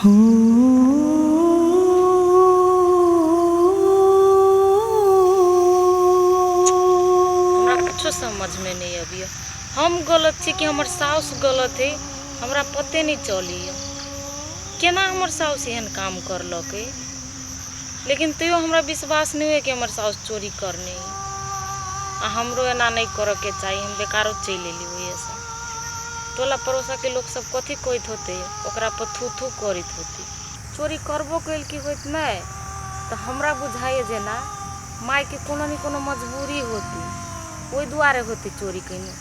हमरा कुछो समझमे नहि अबैए हम गलत छी कि हमर साउस गलत है हमरा पते नहि चलैए केना हमर साउस एहन काम करलकै लेकिन तैयो हमरा विश्वास नहि होइए कि हमर साउस चोरी करने है आ हमरो एना नहि करऽके चाही हम बेकारो चलि एली ओहिसँ टोला पड़ोसाके लोक सब कथी कहैत होतै ओकरा पर थू थू करैत होतै चोरी करबो कैल की होइत नहि तऽ हमरा बुझाइए जेना मायके कोनो ने कोनो मजबूरी होतै ओहि दुआरे होतै चोरी कयने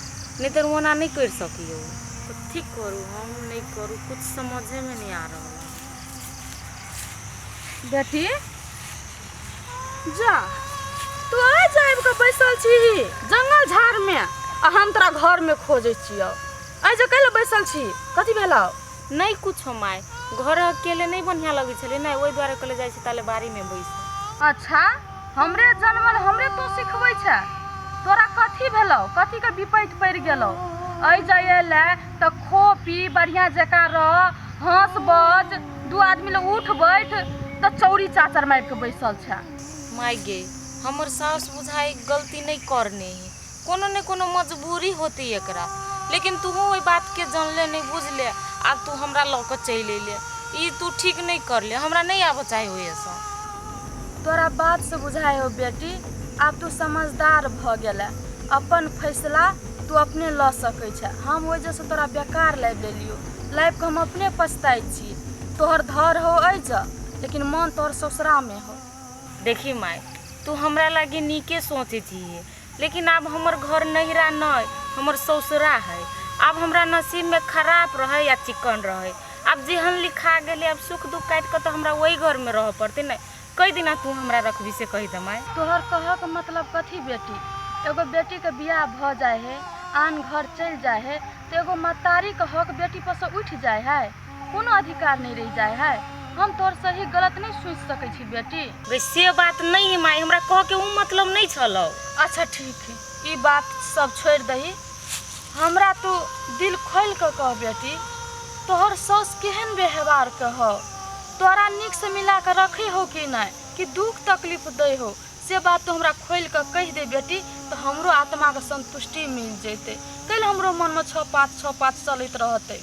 नहि तऽ ओना नहि करि सकैए ओ कथी करू हम नहि करू कुछ समझेमे नहि आ रहल है। बेटी जा तू आइ जाबि कऽ बैसल छी जंगल झाड़मे आ हम तोरा घरमे खोजै छियौ आइ जे कैले बैसल छी कथी भेलौ नहि कुछो माय घर अकेले नहि बढ़िआँ लगै छलै ने ओहि दुआरे कहले जाइ छी ताले बाड़ीमे बैस अच्छा हमरे जनमल हमरे तू सिखबै छै तोरा कथी भेलौ कथीके विपैत पड़ि गेलौ एहि जे अयलै तऽ खो पी बढ़िआँ जकाँ रह हँस बज दू आदमी लग उठ बैठ तऽ चौरी चाचर मारि कऽ बैसल छै माय गे हमर साउस बुझाइ गलती नहि करने है कोनो ने कोनो मजबूरी होतै एकरा लेकिन तूहू ओहि बातके जानले नहि बुझले आब तू हमरा लऽ कऽ चलि अयले ई तू ठीक नहि करले हमरा नहि आबऽ चाही ओहिसँ तोरा बातसँ बुझाइ हो बेटी आब तू समझदार भऽ गेलै अपन फैसला तू अपने लऽ सकै छै हम ओहि तोरा बेकार लाबि लेलियौ लाबि कऽ हम अपने पछताइ छी तोहर धर हो एहि लेकिन मन तोहर ससुरामे हो देखी माय तू हमरा लागी नीके सोचै छियै लेकिन आब हमर घर नैहरा नहि हमर ससुरा है आब हमरा नसीबमे खराब रहै या चिकन रहै आब जेहन लिखा गेलै आब सुख दुख काटि कऽ तऽ हमरा ओहि घरमे रहऽ पड़तै ने कै दिना तू हमरा रखबी से कहि दे माय तोहर कहऽके मतलब कथी बेटी एगो बेटीके बियाह भऽ जाइ है आन घर चलि जाइ है तऽ एगो महतारीके हक बेटी पर से उठि जाइ है कोनो अधिकार नहि रहि जाइ है हम तोहर सही गलत नहि सोचि सकै छी बेटी गई से बात नहि है माय हमरा कह के उ मतलब नहि छलौ अच्छा ठीक है ई बात सब छोड़ि दही हमरा तू दिल खोलि कऽ कह बेटी तोहर साउस केहन व्यवहार के हौ तोरा नीकसँ मिला कऽ रखै हौ कि नहि कि दुख तकलीफ दै हौ से बात तू हमरा खोलि कऽ कहि दे बेटी तऽ हमरो आत्माके संतुष्टि मिल जेतै कैले हमरो मनमे छओ पाँच छओ पाँच चलैत रहतै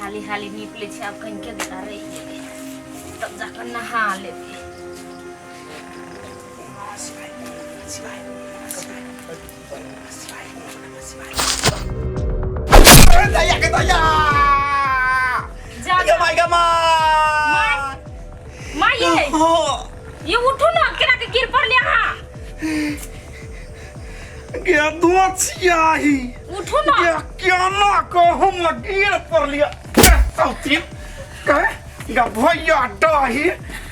हाली हाली नीप लै छी आब कनिके देर रहि गेलै तब जाकऽ नहा लेबै दैया के दैया जा गे माय गे माय माय ये ये उठू ना केना के गिर पड़ले अहाँ गे दो छियाही उठू ना गे केना को हम गिर पड़लिया सौतीन कहे गे भैया डही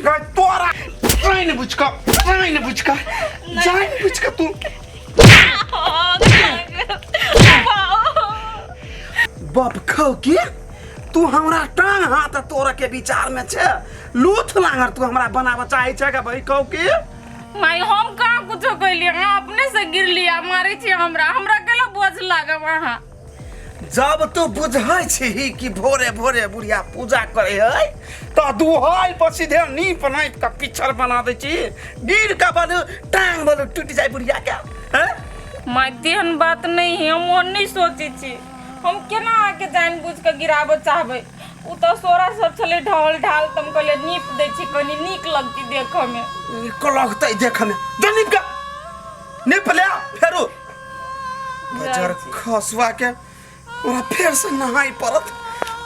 गे तोरा जाइन बुझ कऽ जाइन बुझ कऽ जाइन बुझ कऽ तू बाप खौ की तू हमरा टांग हाथ तोड़ के विचार में छे लूथ लांगर तू हमरा बनाबऽ चाहे छे के भाई कहू की माय हम कहाँ कुछो कैलियै अहाँ अपने से गिरली आ मारै छी हमरा हमरा केला बोझ लागब अहाँ जब तू बुझै छी कि भोरे भोरे बुढ़िया पूजा करे है तऽ दुहाई पर सीधे नीप नापि कऽ पिक्चर बना दै छी गिर कऽ बलू टांग बलू टूटि जाय बुढ़िया के हैं? माय तेहन बात नहि है हम ओहन नहि सोचै छी हम केना अहाँके जानि बुझि कऽ गिराबऽ चाहबै ओ तऽ सोरा सब छलै ढहल ढाल तऽ हम कहलियै नीप दै छी कनि नीक लगतै देखऽमे नीक लगतै देखऽमे जो नीप के नीप ले फेरू बजर खसुआ के ओकरा फेर से नहाय पड़त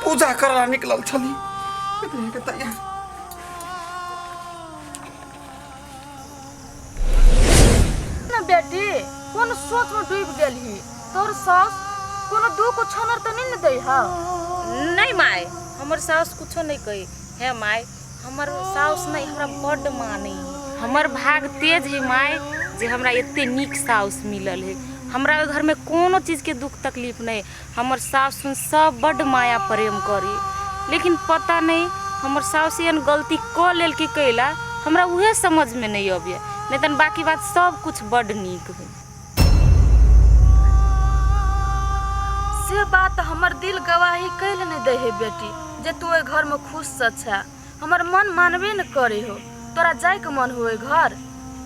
पूजा करला निकलल छली के तैयार ना बेटी कोन सोच में डूब गेलही तोर सास कोनो दुख छनर तऽ नहि ने दै है नहि माय हमर साउस कुछो नहि कही हे माय हमर साउस नहि हमरा बड्ड मानै है हमर भाग तेज है माय जे हमरा एते नीक साउस मिलल है हमरा ओहि घरमे कोनो चीजके दुख तकलीफ नहि हमर साउस सब बड्ड माया प्रेम करी लेकिन पता नहि हमर साउस एहन गलती कऽ लेलकै कैला हमरा उहे समझमे नहि अबैए नहि तहन बाँकी बात सब कुछ बड्ड नीक है से बात हमर दिल गवाही कैल नहि दै है बेटी जे तू ओहि घरमे खुशसँ छै। हमर मन मानबे ने करे हो। तोरा जाइके मन हो ओहि घर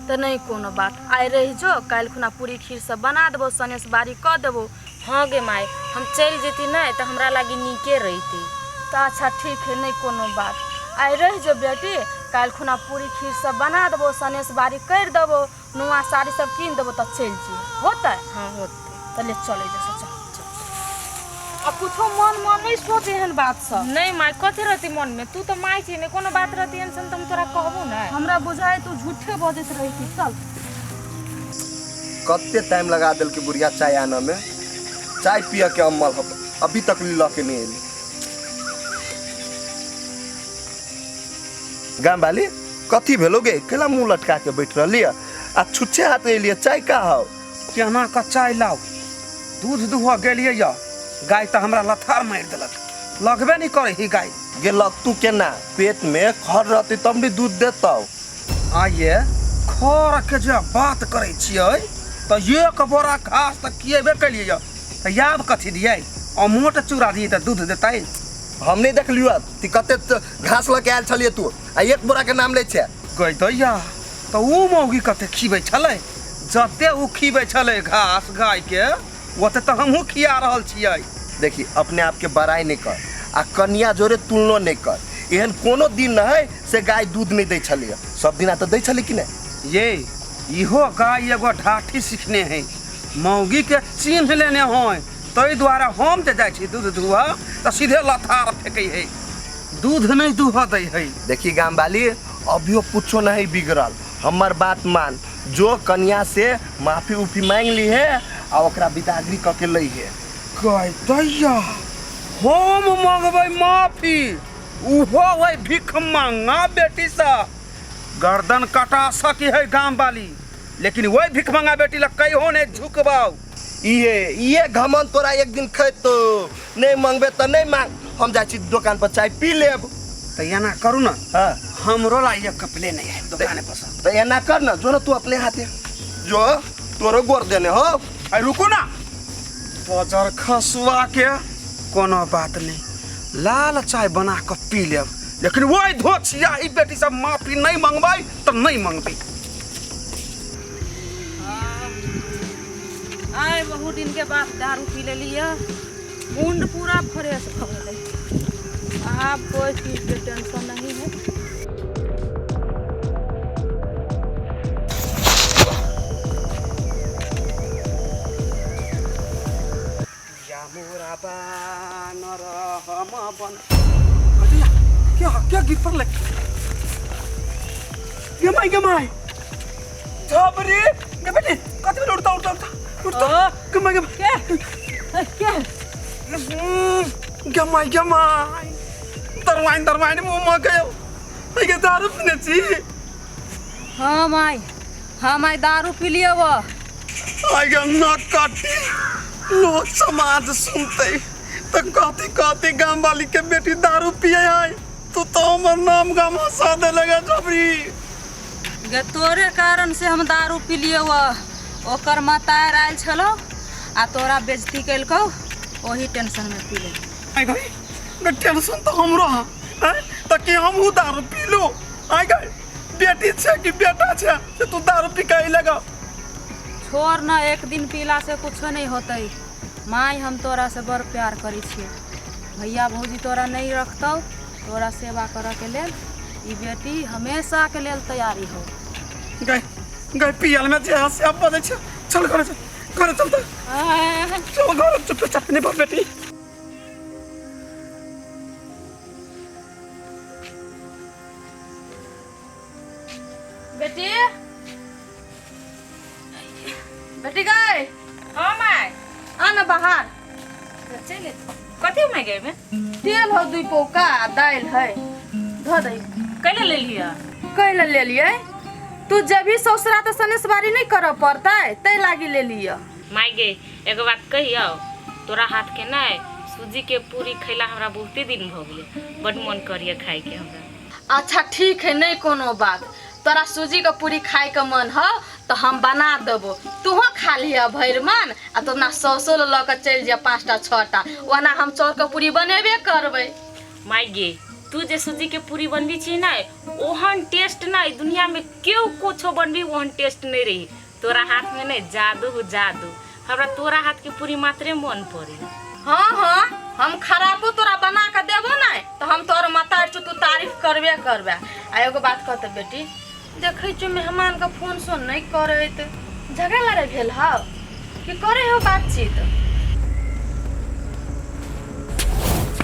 तऽ नहि कोनो बात, आइ रहि जो, काल्हि खुना पूरी खीर सब बना देबो, सनेस बारी कऽ देबो। हँ गे माय, हम चलि जैती नहि तऽ हमरा लागी नीके रहितै। तऽ अच्छा ठीक है, नहि कोनो बात, आइ रहि जो बेटी, काल्हि खुना पूरी खीर सब बना देबो, सनेस बारी करि देबो, नुआ साड़ी सब कीन देबो, तऽ चलि जइहे। होतै? हँ होतै। तऽ ले चलै जैसे, चल चल। आ कुछो मन मन नहि सोच एहन बात सब। नहि माय, कथी रहतै मनमे? तू तऽ माय छी ने, कोनो बात रहतै एहन सन तऽ हम तोरा कहबो नहि। हमरा बुझाइ तू झूठे बजैत रहै छी। चल। कते टाइम लगा देलकै बुढ़िया चाय आनऽ में। चाय पियऽ के अम्मल हब, अभी तक लऽ के नहीं एली। गाम वाली कथी भेलो गे, केला मुँह लटका के बैठ रहली आ छुच्छे हाथ एलियै, चाय का हौ? केना कऽ चाय लाउ? दूध दुहऽ गेलियै यऽ, गाय तऽ हमरा लथार मारि देलक, लगबे नहि करै ही गाय। गे लग तू केना, पेट में खर रहतै तब ने दूध देतौ। आइए खर के जे बात करै छियै तऽ एक बोरा घास तऽ खिएबे केलियै यऽ, तऽ आब कथी दियै? अमोट चूड़ा दियै तऽ दूध देतै? हम नहीं देखलियो ती कते घास लऽ के आयल छलियै तू, आ एक बोरा के नाम लै छै। गै दैया, तऽ उ मौगी कते खिबै छलै? जते उ खिबै छलै घास गाय के, ओते तऽ हमहूँ खिया रहल छियै। देखी, अपने आप के बड़ाई नहीं कर आ कनिया जोरे तुलनो नहीं कर। एहन कोनो दिन न है से गाय दूध नहीं दै छलियै, सब दिना तऽ दै छलै कि नहीं? ये इहो गाय एगो ढाठी सीखने है, मौगी के चिन्ह लेने है, ताहि दुआरे हम जे जाइ छी दूध दुहऽ तऽ सीधे लथार फेकै है, दूध नहीं दुहऽ दै है। देखी गाम वाली, अभियो कुछो नहीं बिगड़ल, हमर बात मान, जो कनिया से माफी उफी मांग ली है आ ओकरा बिदागरी कऽ के लै है। गै दैया, हम मंगबै माफी उहो वही भीख मांगा बेटी से गर्दन कटा सकी है गाम वाली, लेकिन वही भीख मांगा बेटी लग कहियो नहीं झुकबाऊ। इहे इहे घमन तोरा एक दिन खेतो, नहीं मंगबे तऽ नहीं मांग, हम जाइ छी दोकान पर चाय पी लेब। तऽ एना करू ना, हाँ। हमरो ला एक कप लेने आयब दोकान पर से। तऽ एना कर ना, जो ना तू अपने हाथे जो तोरो गोर देने हो। अरे रुकू ना, बजर खसुआ के कोनो बात नहीं, लाल चाय बना के पी लेब, लेकिन वही धोछिया ई बेटी सब माफी नहीं मंगबै तऽ नहीं मंगबै। आइ बहुत दिन के बाद दारू पी लेलियै, मूड पूरा फ्रेश भऽ गेलै, आब कोई चीज के टेंशन नहीं है। या मोरा बानर हम बन। अरे क्या क्या गिर पड़लै? गे माय गे माय, झबरी गे बेटी, कथी भेल? उठता उठता उठता उठता, गे माय गे माय, के गे माय गे माय, दरवाइन दरवाइन मुँह में गयो, गे दारू पीने छी। हाँ माय, हाँ माय दारू पी लियो। आइ गे न काटी, लोग समाज सुनते तो कहती कहती गाम वाली के बेटी दारू पिए है, तू तो हमर नाम गाम हंसा दे लगा झबरी। गे तोरे कारण से हम दारू पी लियो, ओकर मतार आयल छलो आ तोरा बेइज्जती केलकौ, ओही टेंशन में पी ले। आइ गई गे टेंशन तो हमरो है, तऽ की हमहूँ दारू पी लू? आइ गई बेटी छै कि बेटा छै से तू दारू पी के लगा? छोड़ ना, एक दिन पीला से कुछो नहीं होतै। माय हम तोरा से बड़ प्यार करै छियै, भैया भौजी तोरा नहीं रखतौ, तोरा सेवा करऽ के लेल ई बेटी हमेशा के लेल तैयारी हो। गई गई पियल में जे है से अब बजै छै, चल घरे चल, घरे चल तऽ, चल घरे, चुपचाप नहीं बेटी। बेटी, बेटी गई। हाँ माय, आ ना बाहर। चल कथी माय गई में? तेल हो दुई पौका आ दालि है, धो दही। कैले लेलियै? कैले लेलियै? तू जब ससुरा तऽ सनेसबारी नहीं करऽ पड़तै, तै लागी लेलियै। माय गे एगो बात कहियौ, तोरा हाथ के नहि सूजी के पूरी खैला हमरा बहुते दिन भऽ गेलै, बड मन करिए खाय के हमरा। अच्छा ठीक है, नहीं कोनो बात, तोरा सूजी के पूरी खाय के मन हो तऽ हम बना देबो, तूहो खा लिह भरि मन आ तो अपना सौसो लऽ कऽ चलि जा 5टा 6टा। ओना हम चाउरके पूरी बनेबे करबै। माय गे, तू जे सूजी के पूरी बनबी छी ने, ओहन टेस्ट नहीं दुनिया में केओ कुछो बनबी ओहन टेस्ट नहीं रही। तोरा हाथ में नहीं जादू हो जादू। हमरा तोरा हाथ के पूरी मात्रे मन पड़े। हाँ हाँ, हम खराबो तोरा बना के देबो ने तो हम तोर मतार छु, तू तारीफ करबे करबे। आ एगो बात कहते बेटी, देखै छु मेहमान के फोन सोन नहीं करैत, झगड़ा लड़ाई भेल हौ कि करे हो बातचीत?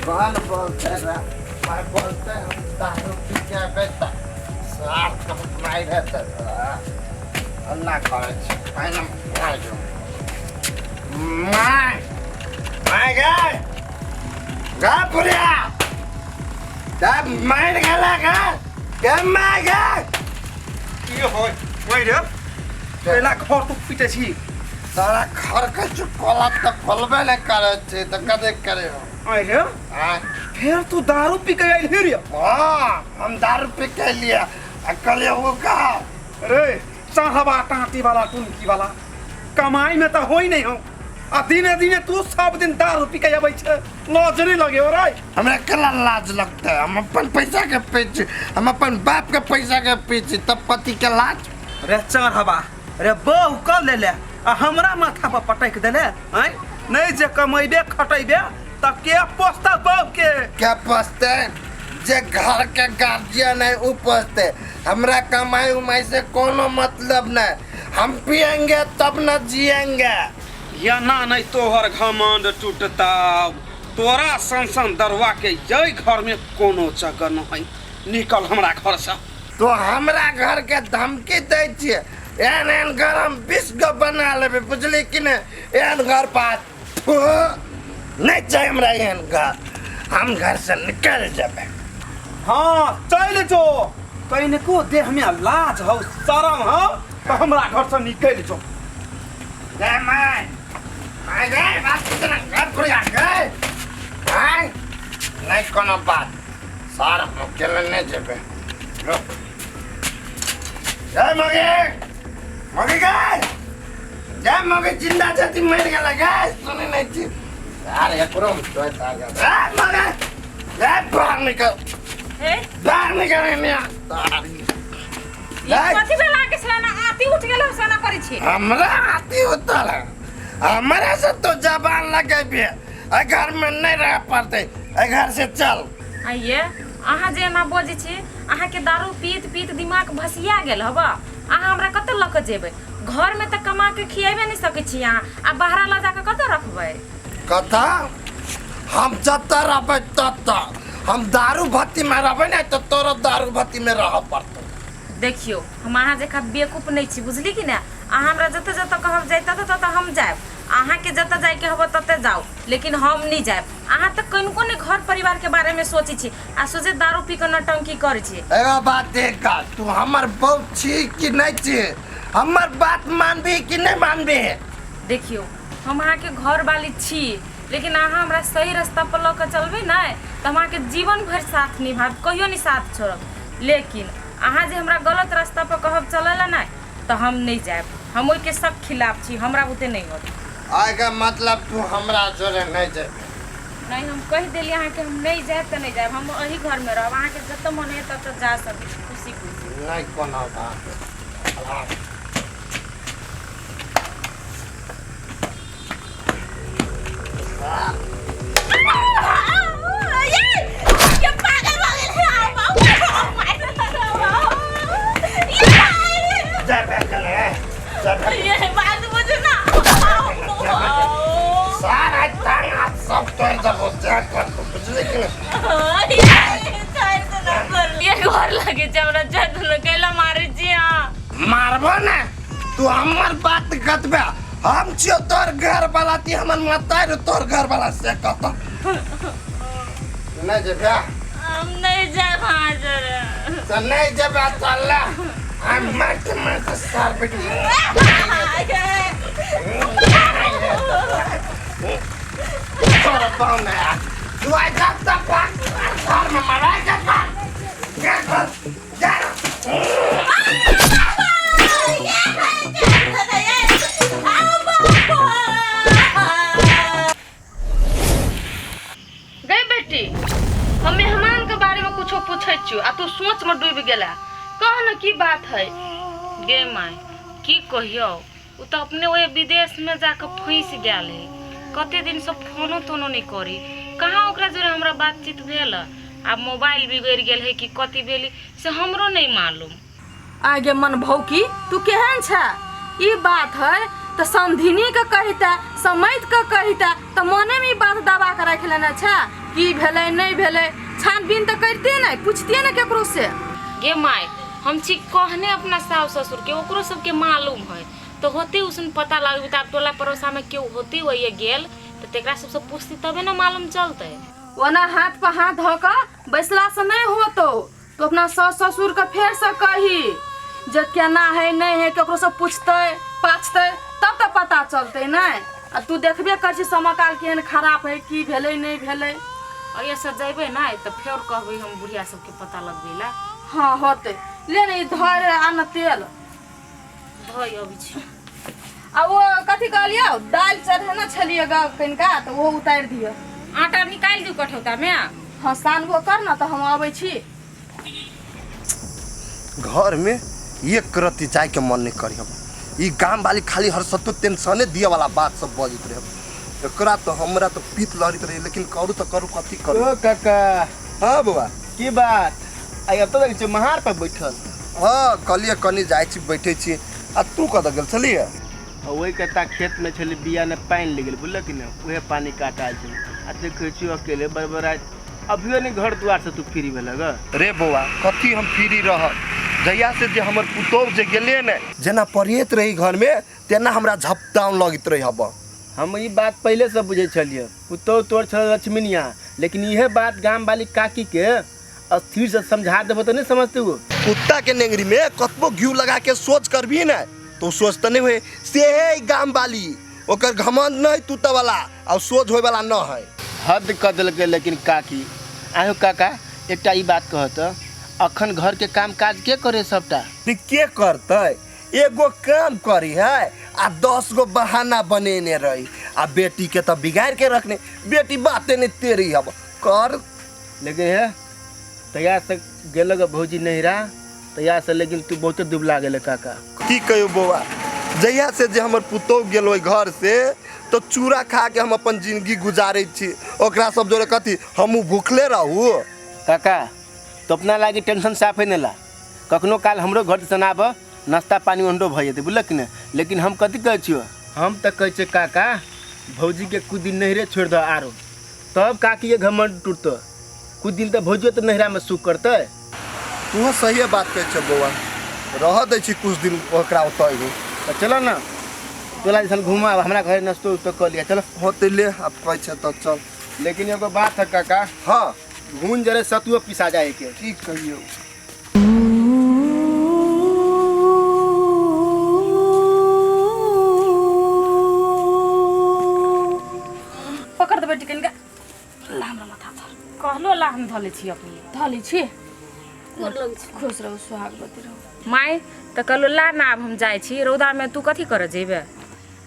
कौन बोलते रे? मैं बोलते हम दारू पी के आबे त सार तो मार रहते अन्ना करे छी पहिने मार जो my my गए गा पुरिया तब मार गेला गा के मार गए की होय माय रे, पहला घर तू पीटे छी। सारा घर के चुकोला त खोलबे नहीं करे छी त कदे करे हो। आय रे, आय फिर तू दारू पी के आइल रे? हाँ, हम दारू पी के लिए आ कहलिए वो का रे चाहबा टाटी वाला टुनकी वाला कमाई में तो होई नहीं हो, आ दिने दिने तू सब दिन दारू पी के आबै छे, लाज नहीं लगे हो रे? हमरा केला लाज लगता है? हम अपन पैसा के पीछे, हम अपन बाप के पैसा के पीछे, तब पति के लाज। रे चढ़वा रे बहु कर ले ले आ हमरा माथा पर पटक देले। आय नहीं जे कमैबे खटैबे त के पोसता बहु के? क्या पोसते? जे घर के गार्जियन है उ पोसते। हमरा कमाई उमाई से कोनो मतलब नहीं, हम पियेंगे तब न जिएंगे। या ना नहीं तोहर घमंड टूटता, तोरा सन सन दरवा के जय घर में कोनो जगह नहीं। निकल हमरा घर से। तो हमरा घर के धमकी दै छियै, एहन एहन घर हम 20 गो बना लेबै, बुझली कि नहीं? एहन घर पास नहीं चाही हमरा एहन घर, हम घर से निकल जेबै। हाँ चल जो, कनिको देह में लाज हौ शरम हौ तो हमरा घर से निकल जो। गए my my गए बात कितना घर फुरिया गए आय नहीं कोनो बात, सारा अकेले नहीं जेबै। जय मगे मगे गए जय मगे जिंदा जति मर गेला गए सुने नहीं छी अरे एकरो तो तागा ए मगे जय बाहर निकल, हे बाहर निकल ने तारी। कथी भेल अहाँके? सेना आती उठ गेल सेना करै छी। हमरा आती उतल हमरा से तो जबान लगेबे, ए घर में नहीं रह पड़ते, ए घर से चल। आइये अहाँ जे एना बजै छी, अहाँके दारू पीत पीत दिमाग भसिया गेल हबा। अहाँ हमरा कतऽ लऽ कऽ जेबै? घर में तऽ कमा के खिएबे नहीं सकै छी अहाँ, आ बाहरा लऽ जाकऽ कतऽ रखबै? कतऽ हम जतऽ रहबै ततऽ, हम दारू भत्ती में रहबै नहीं तो तोरो दारू भत्ती में रह पड़तौ। देखियौ हम अहाँ जकाँ बेवकूफ नहीं छी, बुझली कि ने? अहाँ हमरा जतऽ जतऽ कहब जाय ततऽ ततऽ हम जायब, अहाँके जतऽ जायके हबऽ ततऽ जाउ, लेकिन हम नहीं जायब। अहाँ तऽ कनिको नहि घर परिवार के बारे में सोचै छी आ सोझे दारू पी कऽ नौटंकी करै छी। एगो बात देख का, तू हमर बहू छी कि नहीं छी? हमर बात मानबी कि नहीं मानबी? देखियौ हम अहाँके घर वाली छी, लेकिन अहाँ हमरा सही रास्ता पर लऽ कऽ चलबै ने तऽ हम अहाँके जीवन भरि साथ निभायब, कहियो नहि साथ छोड़ब। लेकिन अहाँ जे हमरा गलत रास्ता पर कहब चलै लए नहि तऽ हम नहि जायब, हम ओहिके सब खिलाफ छी, हमरा बुते नहि होत। आगे मतलब तू हमरा जोरे नहीं जेबे? नहीं, हम कहि देली अहाँके हम नहीं जायब तऽ नहीं जायब, हम एही घर में रहब, अहाँके जतऽ मन होय ततऽ जा सकै छी खुशी खुशी। नहीं कोनो बात। ये बात बुझ ना, सारा टांग हाथ सब तोड़ देबो, जा कर तू, बुझली कि नहीं? ये घर लगे छै हमरा, जाय दुनू कैला मारै छी अहाँ? मारबो ने तू हमर बात गतबे, हम छियो तोर घर वाला ती हमर मतार तोर घर वाला से कहता नहीं जेबे? हम नहीं जायब अहाँ जोरे। तो नहीं जेबे चल ले, हम मारते मारते सार बेटी तोर पाँव में आ तू आ जा तब घर में मरा जा जा जा। बेटी, हम मेहमान के बारे में कुछो पूछै छियो आ तू सोच में डूबि गेला। कह न की बात है? गे माय, की कहियो, ओ तऽ अपने ओहि विदेशमे जाकऽ फँसि गेल है। कते दिनसँ फोनो तोनो नहि करी। कहाँ ओकरा जोरे हमरा बातचीत भेल। आब मोबाइल बिगड़ि गेल है कि कथी भेल से हमरो नहि मालूम। आगे मन भौकी, तू केहन छ? ई बात है तऽ समधिनी के कहिता, समैत के कहिता, तऽ मने में ई बात दबा के राखि लेने छ। की भेलै नहि भेलै छानबीन तऽ करिते नहि, पूछतिये ने केकरो से। गे माय, हम छी कहने अपना सास ससुर के, ओकरो सबके मालूम है तो होते उसन पता लगबी। तऽ आब टोला पड़ोसा में केओ होते वही गेल तऽ तेकरा सबसे पूछती तबे ने मालूम चलते। ओना हाथ पर हाथ धऽ कऽ बैसला से नहि होतो। तू अपना सास ससुर के फेर से कही जे केना है नहीं है, केकरो से पूछते पाछते तब तऽ पता चलते नहीं। आ तू देखबे कर छी समकाल केहन खराब है, की भेलै नहीं भेलै। एहिसँ जयबै ने तऽ फेर कहबै हम बुढ़िया सबके पता लगबै ला। हाँ होते, ले ने ई धर आ न तेल धोइ अबै छी। आ ओ कथी कहलियौ, दालि चढ़ेने छलियै ग कनिका, तऽ ओहो उतारि दिअ। आटा निकालि दियौ कठौतामे। हाँ सानबो कर न तऽ हम अबै छी। घर में एक रत्ती जाय के मन नहीं करी। हम ई गाम वाली खाली हर सत्तो टेंशने दिए वाला बात सब बजैत रहे। एकरा तो हमरा तो पीत लहरित रहे, लेकिन करू तो करू कथी करू। ओ काका। हाँ बौआ। की बात, आइ एतऽ देखै छियै महार पर बैठल? हाँ कहलिए कनी जाइ छी बैठे छी। आ तू कतऽ गेल छलियै? ओहि कता खेत में छलै बिया ने पानि लागि गेल, बुझलक कि ने, उहे पानी काटा छै। आ देखै छियौ अकेले बड़बड़ाइत, अभियो नहि घर दुआर से तू फ्री भेल ग? रे बौआ, कथी हम फ्री रहब, जहिया से जे हमर पुतोह जे गेलै ने, जेना पढ़ैत रही घर में तेना हमरा झपटाउन लगैत रही। हब हम ई बात पहिले से बुझै छलियै, पुतोह तोर छल लक्ष्मीनिया, लेकिन इहे बात गाम वाली काकी के अस्थिर से समझा देबो तऽ नहीं समझते वो। कुत्ता के नेंगरी में कतबो घी लगा के सोच करबी ने तो सोच तऽ नहीं होए। से है गाम वाली, ओकर घमंड नहीं टूटे वाला और सोच होए वाला न है। हद कऽ देलकै लेकिन काकी। आहो काका, एकटा ई बात कहत, अखन घर के काम काज के करे सबटा? के करतै? एगो काम करी है आ 10 गो बहाना बनेने रही, आ बेटी के तऽ बिगाड़ के रखने, बेटी बाते नहीं तेरी हब कर। लेकिन हे तैयार से गेलक भौजी नहिरा तैयार से, लेकिन तू बहुते दुबला गेले काका। की कहियो बौआ, जहिया से जे हमर पुतोह गेल ओहि घर से तो चूड़ा खा के हम अपन जिंदगी गुजारै छी। ओकरा सब जोरे कथी हमहूँ भूखले रहू। काका तो अपना लागी टेंशन साफ है ला, कखनो काल हमरो घर से आब नाश्ता पानी ओंडो भऽ जेतै, बुझलक कि ने। लेकिन हम कथी कहै छियो, हम तऽ कहै छियै काका भौजी के कुछ दिन नहिरे छोड़ि दह आरो, तब काकी के घमंड टूटतो। कुछ दिन तऽ भौजियो तऽ नहिरा में सुख करतै। तू सहिए बात कहै छ बौआ, रह दै छी कुछ दिन ओकरा ओतऽ। तऽ चलो ना तोला जैसन घुमा, हमरा घरे नाश्तो उस्तो कऽ लिअ, चलो। होतै ले, आब कहै छै तऽ चल। लेकिन एगो बात है काका। हाँ। घून जरे सतुओ पिसा जाए के। की कहियौ। पकड़ दे बेटी कनिका, ला हमरा माथा धर। कहलो ला हम धऽ लै छी अपने। धऽ लै छी। खुश रहू, सुहागवती रहू। माय तऽ कहलो ला ना, आब हम जाइ छी रौदामे, तू कथी करऽ जेबे?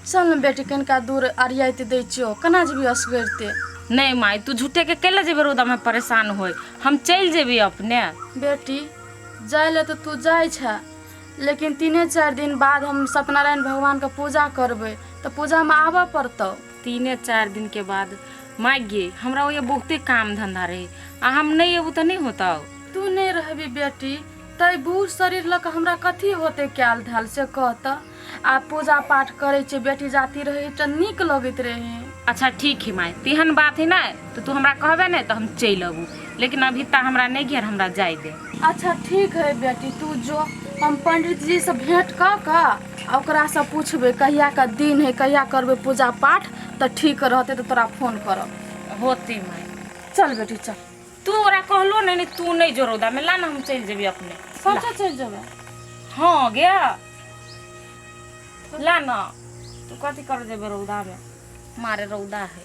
चल ने बेटी, कनिका दूर अरियाइत दै छियौ, केना जेबही असगरते? नहीं माय, तू झूठे के कैला जेबे रौदामे परेशान होय, हम चलि जेबी अपने। बेटी जाय ले तऽ तू जाइ छ, लेकिन 3-4 दिन बाद हम सत्यनारायण भगवान के पूजा करबै, तऽ पूजामे आबऽ पड़तौ। 3-4 दिन के बाद? माय गे, हमरा ओहि बहुते काम धंधा रहे, आ हम नहीं अबू तऽ नहीं होतौ। तू नहीं रहबी बेटी तै बूढ़ शरीर लऽ कऽ हमरा कथी होतै कयल धयल से कहतऽ। आ पूजा पाठ करै छै, बेटी जाति रहै तऽ नीक लगैत रहै। अच्छा ठीक है माय, तेहन बात है ना तो तू हमरा कहबे नहीं तो हम चलि अबू, लेकिन अभी तक हमरा नहीं घेर, हमरा जाय दे। अच्छा ठीक है बेटी, तू जो, हम पंडित जी से भेंट कऽ कऽ आ ओकरा से पूछबै कहिया का दिन है, कहिया करबै पूजा पाठ तऽ ठीक रहतै, तऽ तोरा फोन करब। होते माय। चल बेटी चल। तू ओकरा कहलो नहीं, नहीं तू नहीं जो रौदा में, ला ना हम चलि जेबी अपने। सच्चे चलि जेबै? हाँ गे, ला ना, तू कथी कर जेबे रौदा में, मारे रौदा है।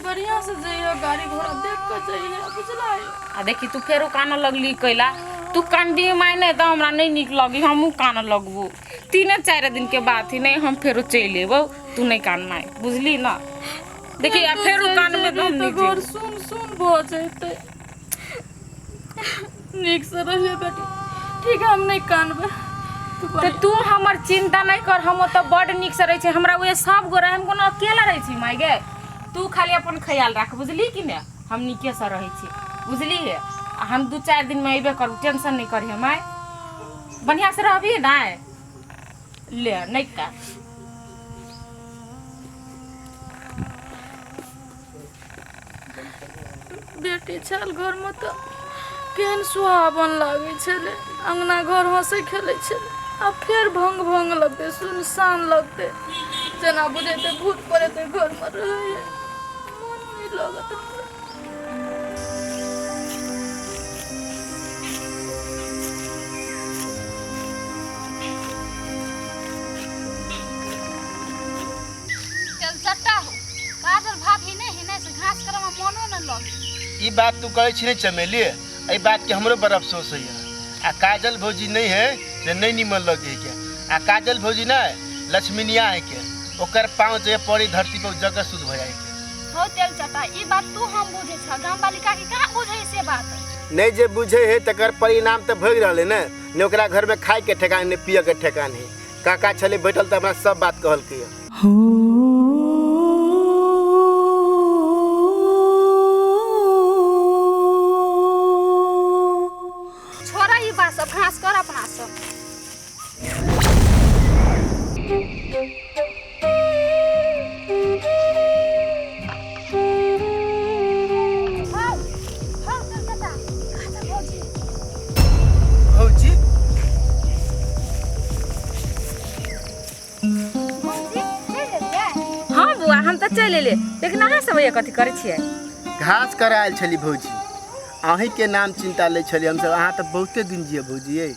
बढ़िया से जइयो, गाड़ी घोड़ा देख के जइयो, बुझलै? आ देखी तू फेरो कानऽ लगली कैला, तू कानबी माय नहीं तऽ हमरा नहीं नीक लगी, हमहूँ कानऽ लगबू। 3-4 दिन के बात ही नहीं, हम फेरो चलि एबौ, तू नहीं कान माय, बुझली ना? देखिए आ फेर कान में तऽ हम नहीं घर सुन सुन भऽ जेतै। नीक से रहिए बेटी, ठीक है? हम नहीं कानबै। तू तऽ बढ़िआँ। तू हमर चिंता नहीं कर, हम ओतऽ बड नीक से रहै छी। हमरा उहे सब गोरा, हम कोनो अकेला रहै छी माय गे। तू खाली अपन ख्याल राख, बुझली कि ने? हम नीके से रहै छी, बुझली हे? आ हम 2-4 दिन में अयबे करब, टेंशन नहीं करिहे माय, बढ़िया से रहबी ना? ले नहीं का बेटी छल घरमे तऽ केहन सुहावन लागै छलै, अङ्गना घर हँसै खेलै छलै। आ फेर भंग भंग लगतै, सुनसान लगतै, जेना बुझेतै भूत पड़ेतै घरमे रहै। मन नहि लगत हमरा। चल सट्टा हो काजल भाभी नहीं है नहीं से घास करे में मनो न लगे। ई बात तू कहै छी ने चमेली, एहि बात के हमरो बड़ अफसोस होइए। आ काजल भौजी नहीं है से नहीं निमन लगे है के। आ काजल भौजी ना लक्ष्मीनिया है के, ओकर पाँव जे पड़ी धरती पर जगह शुद्ध हो जाए के। हो तेल चटा, ई बात तू हम बुझे छ, गाम वाली काकी कहाँ बुझे से बात? नहीं जे बुझे है तकर परिणाम तो भोग रहले ने। ने ओकरा घर में खाए के ठेकान ने पिए के ठेकान है। काका छले बैठल तऽ हमरा सब बात कहलकै। छोड़ा ई बात सब, घास कर अपना सब। हौ, हौ, तेल चटा, काजल भौजी। भौजी। भौजी चलि एलियै? हाँ बुआ, हम तऽ चलि एलियै, लेकिन अहाँ सब ये कथी करै छियै? घास करायल छली भौजी, अहीं के नाम चिंता लै छली हमसब। अहाँ तऽ बहुते दिन जिये भौजी ये।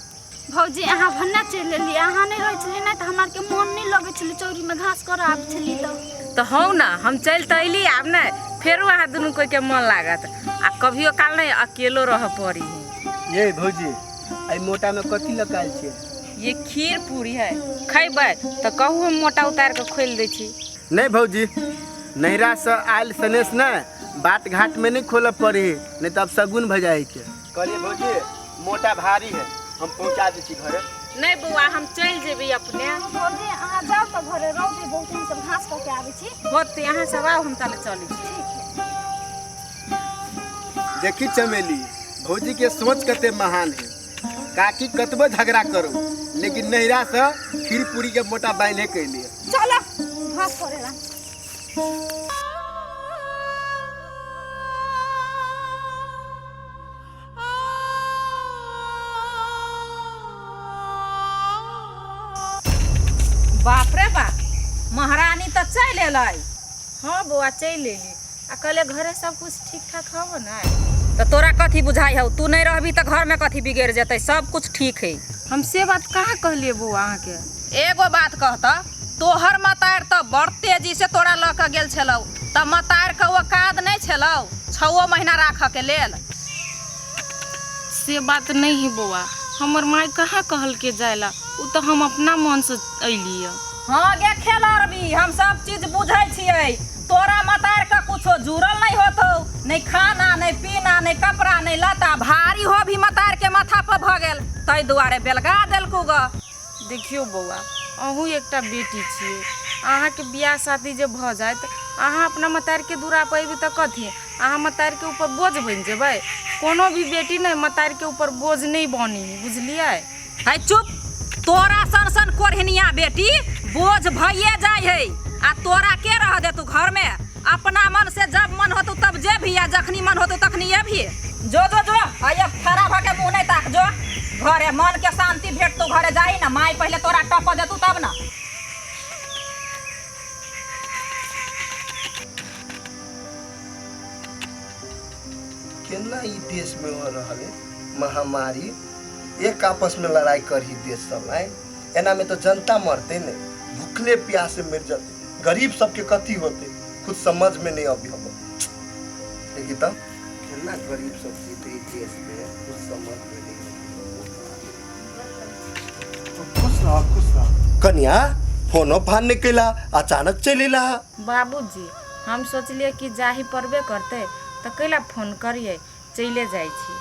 भौजी अहाँ भन्ना चलि एलियै, अहाँ नहि रहै छलियै ने तऽ हमरा आरके मन नहि लगै छलै, चौरीमे घास करऽ आबै छलियै तऽ। तऽ हौ ना, हम चलि तऽ अयली, आब ने फेरो अहाँ दुनू कोइ के मन लागत। आ कभियो काल नहीं अकेलो रह पड़ी है। ये भौजी, एहि मोटा में कथी लकायल छियै? ये खीर पूरी है, खैबै तऽ कहू हम मोटा उतार के खोलि दै छी। नहीं भौजी, नैहरा से आयल सनेस ने बाट घाट में नहीं खोलऽ पड़ी, नहीं तो अब सगुन भऽ जाइ के। कहलिए भौजी मोटा भारी है, हम पहुँचा दै छी घरे। नहीं बौआ, हम चलि जेबै अपने। भौजी अहाँ जाउ तऽ घरे, रौद है बहुत, हम सब घास कऽ के आबै छी। होत अहाँ सब आउ, हम ताले चलै छी। देखी चमेली, भौजी के सोच कते महान है। काकी कतबो झगड़ा करू लेकिन नैहरा से खीर पूरी के मोटा बान्हे कैलिए। चलो घास करेला। बाप रे बाप, महारानी तऽ चलि एलै। हाँ बौआ चलि एली, आ कहले घरे सब कुछ ठीक ठाक हव ना? तऽ तोरा कथी बुझाइ हौ? तू नहीं रहबी तऽ घरमे कथी बिगड़ि जेतै? सब कुछ ठीक है। हम से बात कहाँ कहलियै बौआ अहाँके? एगो बात कहता, तोहर मतार तऽ बड़ तेजी से तोरा लऽ कऽ गेल छलौ, तऽ मतार के औकात नहीं छलौ 6 महीना राखऽ के लेल? से बात नहीं है बौआ, हमर माय कहाँ कहलके जायला, उ तऽ हम अपना मन से अयली। हाँ गे खेलरबी, हम सब चीज बुझै छियै। तोरा मतार के कुछो जुड़ल नहीं होतौ, नहीं खाना नहीं पीना नहीं कपड़ा नहीं लत्ता, भारी हो भी मतार के माथा पर भऽ गेल, ताहि दुआरे बेलगा देलकू ग। देखियौ बौआ, अहूँ एकटा बेटी छियै, अहाँके बियाह शादी जे भऽ जायत, अहाँ अपना मतारिके दूरा पर अयबै तऽ कथी अहाँ मतारिके ऊपर बोझ बनि जेबै? कोनो भी बेटी नहि मतारिके ऊपर बोझ नहीं बनी, बुझलियै? है चुप, तोरा सन सन कोढ़निया बेटी बोझ भइए जाइ है। आ तोरा के रह दे तू घर में, अपना मन से जब मन होतौ तब जे भी आ जखनी मन होतौ तखनी ये भी। जो जो जो आइए खड़ा भऽ के मुँह नहीं ताक, जो घरे मन के शांति भेटतौ, घरे जाही ना, माय पहले तोरा टप देतौ तब ना। केना ई देश में हो रहल है महामारी, एक आपस में लड़ाई करही देश सब आए, एना में तो जनता मरते ने, भूखले प्यासे मर जाते, गरीब सबके कथी होते खुद समझ में नहीं अभी हम। देखी तो केना गरीब सब जीते ई देश में, कुछ समझ में नहीं। खुश रह, खुश रह कन्या, फोनो फान नहीं कैला, अचानक चली ला। बाबूजी हम सोचलियै कि जाही पड़बे करतै तऽ कैला फोन करियै, चलिए जाइ छी।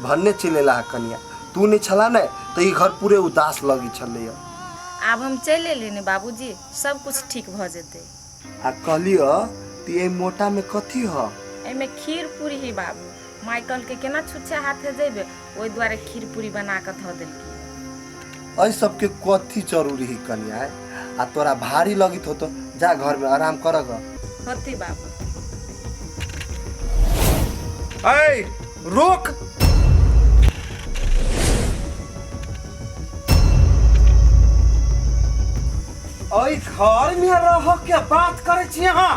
भन्ने चलि एला कनिया, तू नहि छला ने तऽ ई घर पूरे उदास लगै छलैया। आब हम चलि एलियै ने बाबूजी, सब कुछ ठीक भऽ जेतै। आ कहलियो तऽ एहि मोटामे कथी ह? एहिमे खीर पूरी है बाबू, माय कहलकै केना छुच्छा हाथे जेबै, ओहि दुआरे खीर पूरी बना कऽ धऽ देलकै। एहि सबके कथी जरूरी है कनिया? आ तोरा भारी लगित होतो, जा घर में आराम कर ग। होती बाबू। ऐ रोक, एहि घर में रह के बात करै छी अहाँ?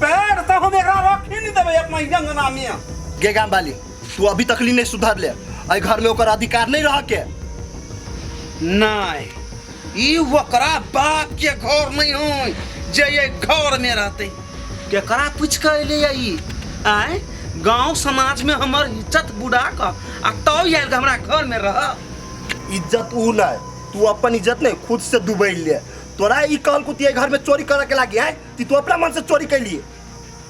पैर तऽ हम एकरा रखी नहीं देबै अपना अंगना में। गे गाम वाली, तू अभी तकली नहीं सुधर ले, एहि घर में ओकर अधिकार नहीं रह के। नहीं, ई ओकरा बाप के घर नहीं है जे ये घर में रहते। केकरा पूछ के अयलै ई? आँय, गांव समाज में हमर इज्जत बुड़ा क आ तब आयल हमरा घर में रह। इज्जत ऊ नहीं, तू अपन इज्जत नहीं खुद से डुबैल ले। तोरा ई कहल कुतिया घर में चोरी करे के लागी है ती तू अपना मन से चोरी कैलिए।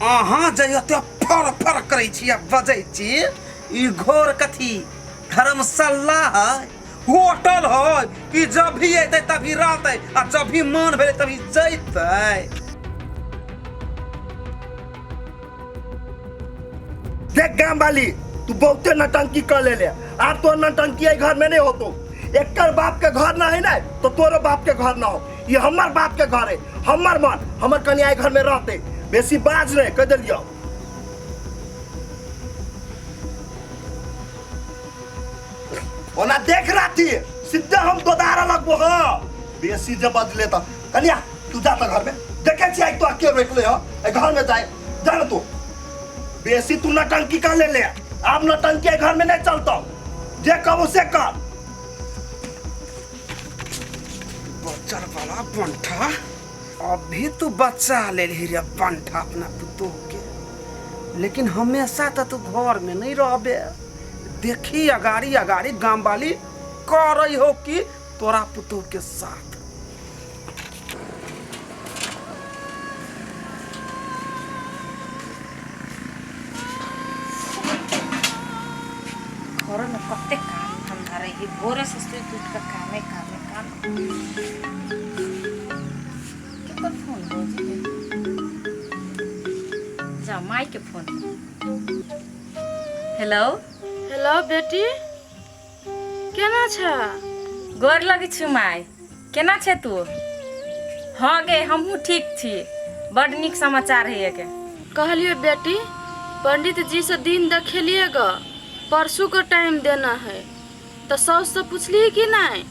अहाँ जे एते फर फर करै छी आ बजै छी, ई घर कथी धर्मशाला है, होटल है कि जब भी अयतै तभी रहतै आ जब भी मन भेलै तभी जैतै? देख गाम वाली, तू बहुते नौटंकी कर ले ले, आब तो नौटंकी एहि घर में नहीं होतो। एकर बाप के घर ना है ना तो तोरो बाप के घर ना हो, ये हमर बाप के घर है, हमर मन हमर कन्या एहि घर में रहते। बेसी बाज रहे कह दिलियो। ओना देख राती सीधे हम दोदारा लगबो। हाँ बेसी जब बदले तो कन्या तू जा तो घर में, देखे छी तो के रोक ले हो घर में जाए जा ना तू। बेसी तू नौटंकी कर ले ले, अब नौटंकी घर में नहीं चलता, जे कहो से कर। बच्चर वाला बंठा, अभी तू बच्चा ले रे बंठा अपना पुतोह के, लेकिन हमेशा तो तू घर में नहीं रहबे। देखी अगाड़ी अगाड़ी गाम वाली कर रही हो कि तोरा पुतोह के साथ। घर में कते काम धंधा रही, भोरे से सुति उठ के कामे कामे काम। केकर फोन बजे? जा माई के फोन। हेलो। हेलो बेटी, केना छ? गोर लगै छी माय, केना छे तू? हाँ गे, हमहूँ ठीक छी। बड नीक समाचार है के। कहलिए बेटी, पंडित जी से दिन देखेलिए ग, परसों को टाइम देना है, तो साउस से पूछली कि नहीं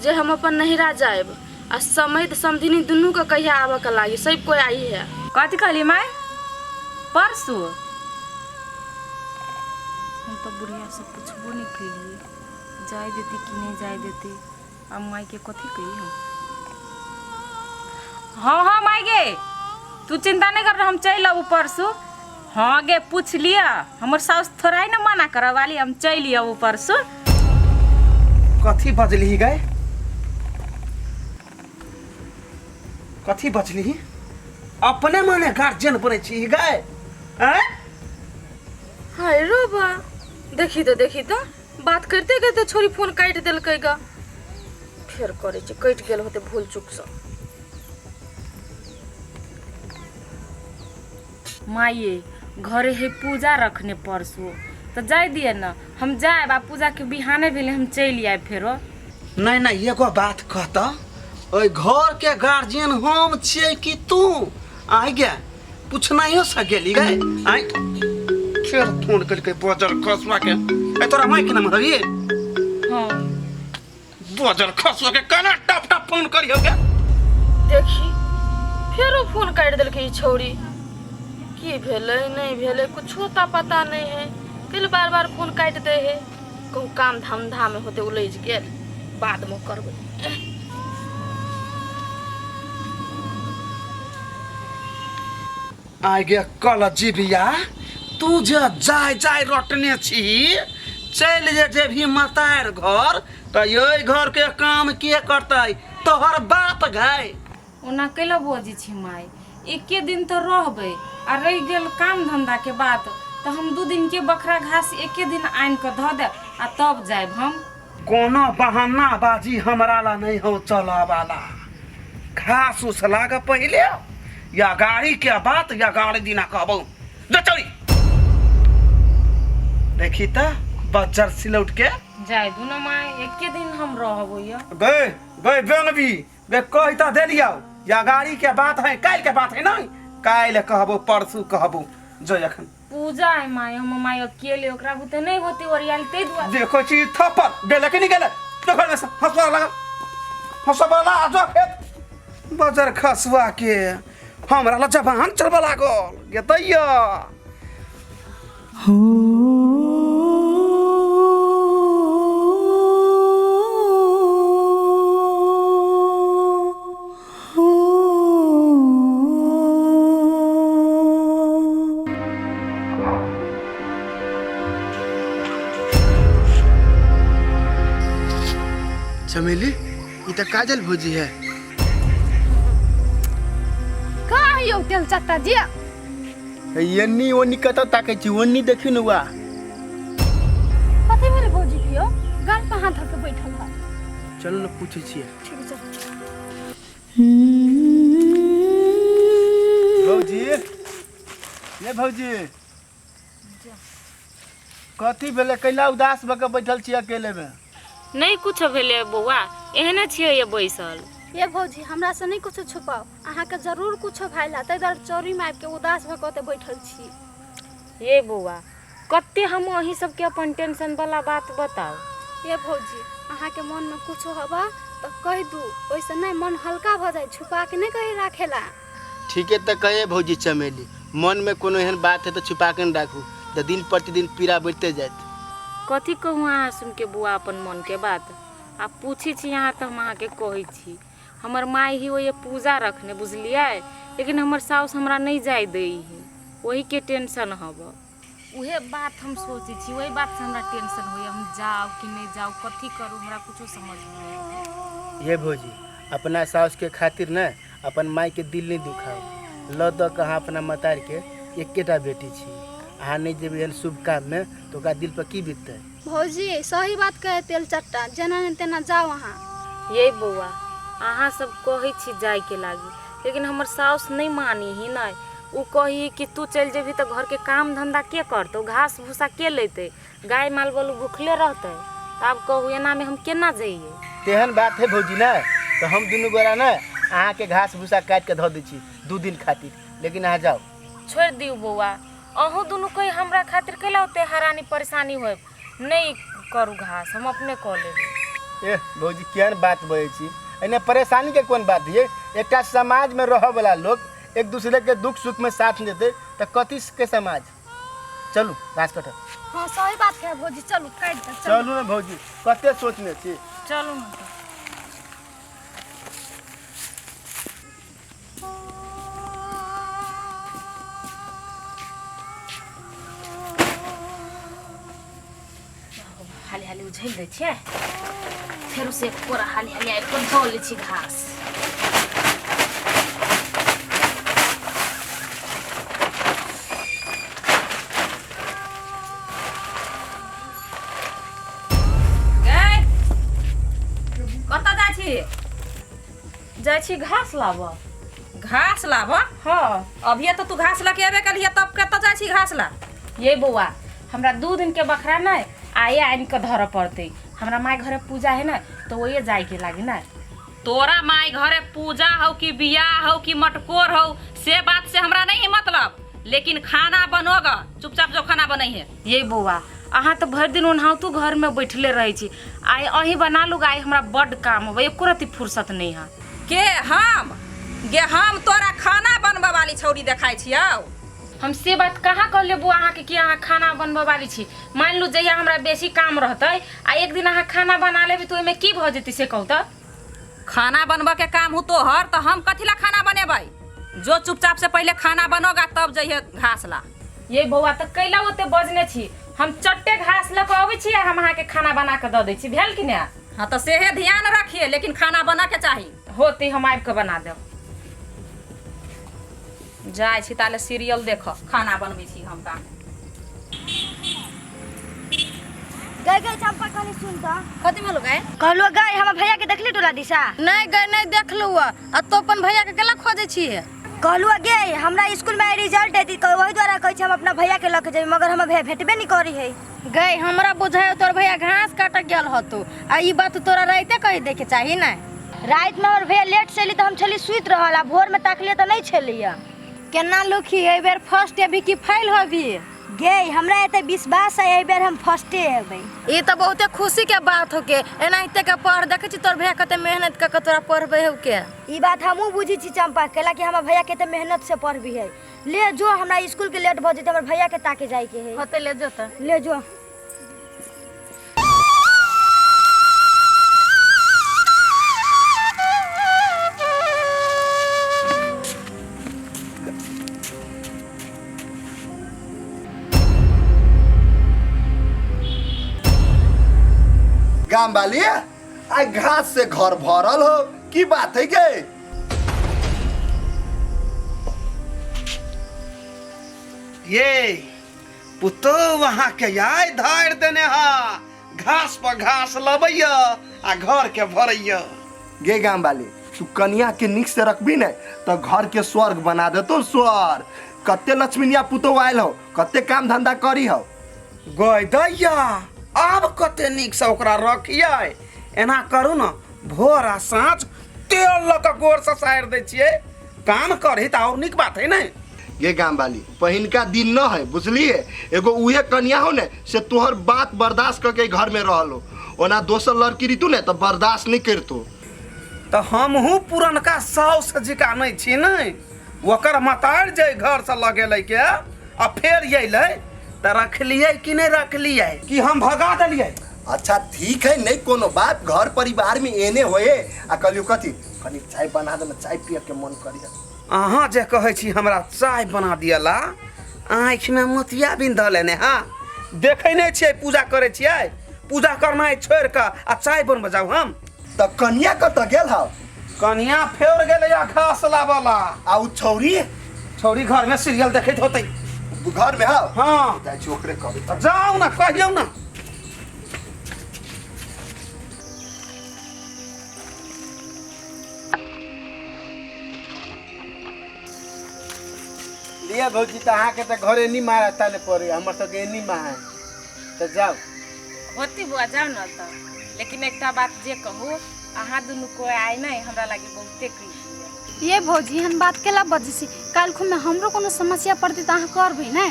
जे हम अपन नहिरा जाएब आ समय समधिनी दुनू के कहिया आबऽ के लागी, सब कोई आई है। कथी कहली माय? परसों? हम तो बुढ़िया से पूछबो नहीं कैलिए, जाय देती कि नहीं जाय देती। अब माई के कथी कही हम? हाँ हाँ माई गे, तू चिंता नहीं कर, हम चल अबू परसों। हाँ गे पूछ लिया, हमर साउस थोड़ा ही ना मना करे वाली, हम चल अबू परसों। कथी बजली गए? कथी बजली? अपने माने गार्जियन बनै छी गए? आँय? हाय रो बा, देखी तो देखी तो बात करते करते छोरी फोन काटि देलकै ग। फेर करै छै, कटि गेल होते भूल चूक से। माये घरे है पूजा रखने परसों, तो जाय दिए ना, हम जाए आ पूजा के बिहाने भेले हम चलि आयब फेरो। नहीं नहीं, एगो बात कहता, ओहि घर के गार्जियन हम छियै कि तू? आइ गे पूछनाइयो से गेली गए? आइ फेर फोन कलकै बजर खसुआ के। ए तोरा माय के नाम हवी? हाँ। बजर खसुआ के केना टप टप फोन करियो गे? देखी फेरो फोन काटि देलकै ई छौड़ी, की भेलै नहीं भेलै कुछो ता पता नहीं है, कैल बार बार फोन काटि दै है। कहूँ काम धंधा में होते उलझि गेल, बाद में करबै। आइ गे कल जीविया, तू जे जाय जाय रटने छी, चलि जे जेबही मतार घर तऽ एहि घर के काम के करतै? तोहर बाप गाय। ओना कैला बजै छी माय, एके दिन तऽ रहबै आ रहि गेल काम धन्धाके बात तऽ हम 2 दिनके बखरा घास एके दिन आनि कऽ धऽ देब आ तब जायब हम। कोनो बहाना बाजी हमरा ला नहीं हो चला वाला। घास उस लाग पहले या गाड़ी के बात या गाड़ी दिना कहबो जो चली देखी त बज्जर सिलौट के जाय दू ना माय, एके दिन हम रहबो या। गए गए बेंगबी गे कहि त देलियौ या गाड़ी के बात है काल्हि के बात है नहीं काल्हि कहबो परसू कहबो जो एखन पूजा है माय, हम माय अकेले ओकरा बुते नहीं होती ओरियाल ते दुआरे। देखो छी थप्पड़ गेले कि नहीं गेले देखो में से हंसवा लगा हंसवा ला जो खेत बजर खसुआ के हमरा ला जबान चलबा लागल गेतैया। चमेली, ई त काजल भौजी है। कहाँ यौ तेल चट्टा जी? एन्नी ओन्नी कतऽ ताकै छी, ओन्नी देखियौ ने वा। कथी भेल भौजी के यौ? गाल पर हाथ धऽ के बैठल है। चलू ने पूछै छियै। ठीक छै। भौजी, ये भौजी, कथी भेलै? कैला उदास भऽ कऽ बैठल छी अकेले में? नहीं कुछ भेलै बौआ, एहने छियै ये बैसल। ये भौजी, हमरा से नहीं कुछ छुपाओ, अहाँ के जरूर कुछ भेल है, ताहि दुआरे चौरी में आबि के उदास भऽ कऽ ओतऽ बैठल छी। ये बौआ, कते हम अहीं सबके अपन टेंशन वाला बात बताउ। ये भौजी, अहाँ के मन में कुछ हबा तऽ कहि दू, ओहिसँ नहि मन हल्का भऽ जाय, छुपा के नहि कहि राखेला। ठीके तऽ कहे भौजी चमेली, मन में कोनो एहन बात है तऽ छुपा के नहि राखू, तऽ दिन प्रतिदिन पीड़ा बढ़िते जायत। कथी कहू अहाँ सुन के बौआ अपन मन के बात? आ पूछै छी अहाँ तऽ हम अहाँके कहै छी, हमर माय ही ओहि पूजा रखने बुझलियै, लेकिन हमर साउस हमरा नहीं जाय दै है, वही के टेंशन हब। उहे बात हम सोचै छी, वही बात से हमरा टेंशन होइए, हम जाउ कि नहीं जाउ, कथी करू, हमरा कुछो समझ में नहीं आबै। हे भौजी, अपना साउस के खातिर ने अपन माय के दिल नहीं दुखाउ। ल दऽ कऽ अहाँ अपना मतार के एकेटा बेटी छी, अहाँ नहीं जेबै एहन शुभ काम में तऽ ओकरा दिल पर की बीततै? भौजी सही बात कहे तेल चट्टा, जेना ने तेना जाउ अहाँ। ये बौआ, अहाँ सब कहै छी जाय के लागी, लेकिन हमर साउस नहीं मानी ही नहीं। उ कही कि तू चलि जेबही तऽ घर के काम धंधा के करतौ, घास भूसा के लेतै, गाय माल बलू भूखले रहतै। तऽ आब कहू एना में हम केना जइयै? तेहन बात है भौजी ने तऽ हम दुनू गोरा ने अहाँके घास भूसा काटि के धऽ दै छी 2 दिन खातिर, लेकिन अहाँ जाउ। छोड़ि दियौ बौआ, अहूँ दुनू कही हमरा खातिर कैला ओते हरानी परेशानी होयब, नहीं करू घास, हम अपने कऽ लेबै। एह भौजी, केहन बात बजै छी, एने परेशानी के कोन बात ये? एकटा समाज में रहऽ वाला लोग एक दूसरे के दुख सुख में साथ देते तऽ कथी के समाज? चलू घास कटऽ। हाँ सही बात है भौजी, चलू काटि दे, चलू। चलू ने भौजी, कते सोचने छी। चलू ने तऽ। हाली हाली उझलि दै छियै, फेरो से एक कोरा हाली हाली आबि कऽ धऽ लै छी घास। गै, कतऽ जाइ छी? जाइ छी घास लाबऽ। घास लाबऽ? हाँ। अभिये तऽ तू घास लऽ के एबे कलिहे, तब कतऽ जाइ छी घास ला? ये बौआ, हमरा 2 दिन के बखरा नहीं आये आनि के धरऽ पड़तै, हमरा माय घरे पूजा है ना तो वही जाय के लागी ना। तोरा माय घरे पूजा हौ कि बियाह हौ कि मटकोर हौ से बात से हमरा नहीं मतलब, लेकिन खाना बनोगा, चुपचाप जो खाना बनै है। ये बौआ, अहाँ तऽ भरि दिन ओनाहितो घर में बैठले रहै छी, आइ अहीं बना लू, आइ हमरा बड्ड काम होबै, एको रत्ती फुर्सत नहीं है। के हम? गे हम तोरा खाना बनबै वाली छौड़ी देखाइ छियौ? हम से बात कहाँ कहलियै बौआ अहाँके कि अहाँ खाना बनबै वाली छी? मान लू जहिया हमरा बेसी काम रहतै आ एक दिन अहाँ खाना बना लेबै तऽ ओहिमे की भऽ जेतै से कहू तऽ? खाना बनबै के काम हु तोहर, तऽ हम कथी ला खाना बनेबै? जो चुपचाप से पहले खाना बनोगा तब जइहे घास ला। ये बौआ, तऽ कैला ओते बजने छी? हम चट्टे घास लऽ कऽ अबै छी आ हम अहाँके खाना बना कऽ दऽ दै छी, भेल कि नहि? हाँ तऽ सेहे ध्यान रखिए, लेकिन खाना बना के चाही। होतै, हम आबि कऽ बना देब। जाइ छी ताले सीरियल देख, खाना बनबै छी हम ता। गई गई चंपा कनी सुन त। कथी भेलो गए? कहलो गई हमर भैया के देखली टोला दिशा? नहीं गए, नहीं देखलू। आ तो अपन भैया के केला खोजे छी? कहलू गे हमरा स्कूल में रिजल्ट एती त वही द्वारा कहै छी हम अपना भैया के लके जेबै, मगर हमर भैया भेटबे नहीं करी है। गई हमरा बुझाय तोर भैया घास काट गेल हतो, आ ई बात तोरा राइते कहि दे के चाही ना। रात में हमर भैया लेट से एली त हम छली सुति रहल, आ भोर में ताकलिए त नहीं छलिए। केना लुखी एहि बेर फर्स्ट एबी कि फेल होबी? गे हमरा एते विश्वास है एहि बेर हम फर्स्टे एबै। ई त बहुते खुशी के बात होके, एनाहिते के पढ़ देखै छी तोर भैया कते मेहनत क के तोरा पढ़बै हौ के। ई बात हमहूँ बुझै छी चंपा, कैला कि हमर भैया कते मेहनत से पढ़बी है। ले जो हमरा स्कूल के लेट भ जेतै, हमर भैया के ताके जाय के है। होते ले जो त। ले जो। गाम वाली आ घास से घर भरल हो, की बात है गे? ये पुतो वहाँ के आय धार देने हा, घास पर घास लबैया आ घर के भरैया। गे गाम वाली तू कनिया के निक से रखबी ने तो घर के स्वर्ग बना देतो स्वर्ग। कते लक्ष्मीनिया पुतो आयल हो, कते काम धंधा करी हो। गय दैया आब कते निक से ओकरा रखियै। एना करू न भोर आ साँझ तेल लऽ कऽ गोर से सारि दै छियै, काम करही तऽ और नीक बात है ने। गे गाम वाली पहिनका दिन न है बुझलिए, एगो उहे कनिया हो ने से तोहर बात बर्दाश्त करके घर में रहल हो, ओना दोसर लड़की रहितु ने तो बर्दाश्त नहीं करतो। तो हमहूँ पुरनका साउस जिका नहीं छी ने, ओकर मतार जे घर से लगेलै के आ फेर अयलै तऽ रखलियै कि नहीं रखलियै कि हम भगा देलियै। अच्छा ठीक है, नहीं कोनो बात, घर परिवार में एने होए। आ कहलियो कथी कनी चाय बना दे, चाय पिए के मन करिए। अहाँ जे कहै छी हमरा चाय बना दियला, आँखिमे मोतिया बिन धऽ लेने। हाँ देखै नहि छियै पूजा करै छियै, पूजा करनाइ छोड़ि कऽ आ चाय बनबऽ जाउ हम। तऽ कनिया कतऽ गेल हौ? कनिया फेर गेलै घास लाबऽला। आ उ छौरी? छौरी घरमे सीरियल देखैत होतै। घरमे हौ? हाँ जाइ छी ओकरे कहबै। तऽ जाउ ने कहियौ ने। लिया भौजी तऽ अहाँके तऽ घरे नहीं मारा ताले पड़े, हमर सबके एनी मारा तऽ जाउ। होती बुआ जाउ न तऽ, लेकिन एकटा बात जे कहू अहाँ दुनू कोइ आइ नहि हमरा लागी बहुते कृपा। ये भौजी एहन बात केला बजै छी, काल्हि खुमे हमरो कोनो समस्या पड़तै तऽ अहाँ करबै ने?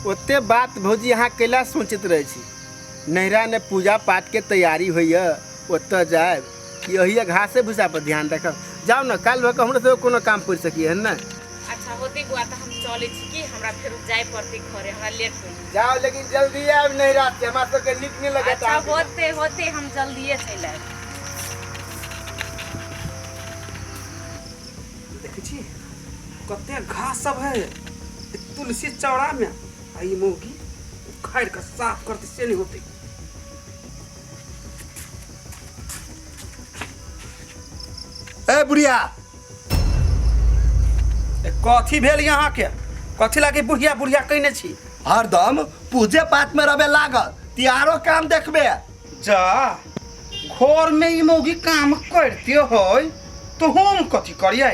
ओते बात भौजी अहाँ कैला सोचैत रहै छी? नैहरा ने पूजा पाठ के तैयारी होइए, ओतऽ जायब कि ओहिए घासे भूसा पर ध्यान रखब? जाउ ने काल्हि भऽ कऽ हमरो सबके कोनो काम पड़ि सकैए ने। अच्छा होती बुआ तऽ हम चलै छी कि हमरा फेर जाय पड़तै घरे, हमरा लेट होइ। जाओ लेकिन जल्दी आयब नैहरा से, हमरा सबके नीक नहीं लगत। अच्छा होते होते हम जल्दिए चलि आयब। देखै छी कते घास सब है तुलसी चौड़ा में, आ ई मौगी उखाड़ि कऽ साफ करतै से नहीं होतै। ए बुढ़िया। ए, कथी भेल यहाँ के? कथी लागे बुढ़िया बुढ़िया कहने छी? हरदम पूजे पाठ में रहे लागल, तिहारो काम देखबे। जा घर में ई मौगी काम करते होय तो हम कथी करियै?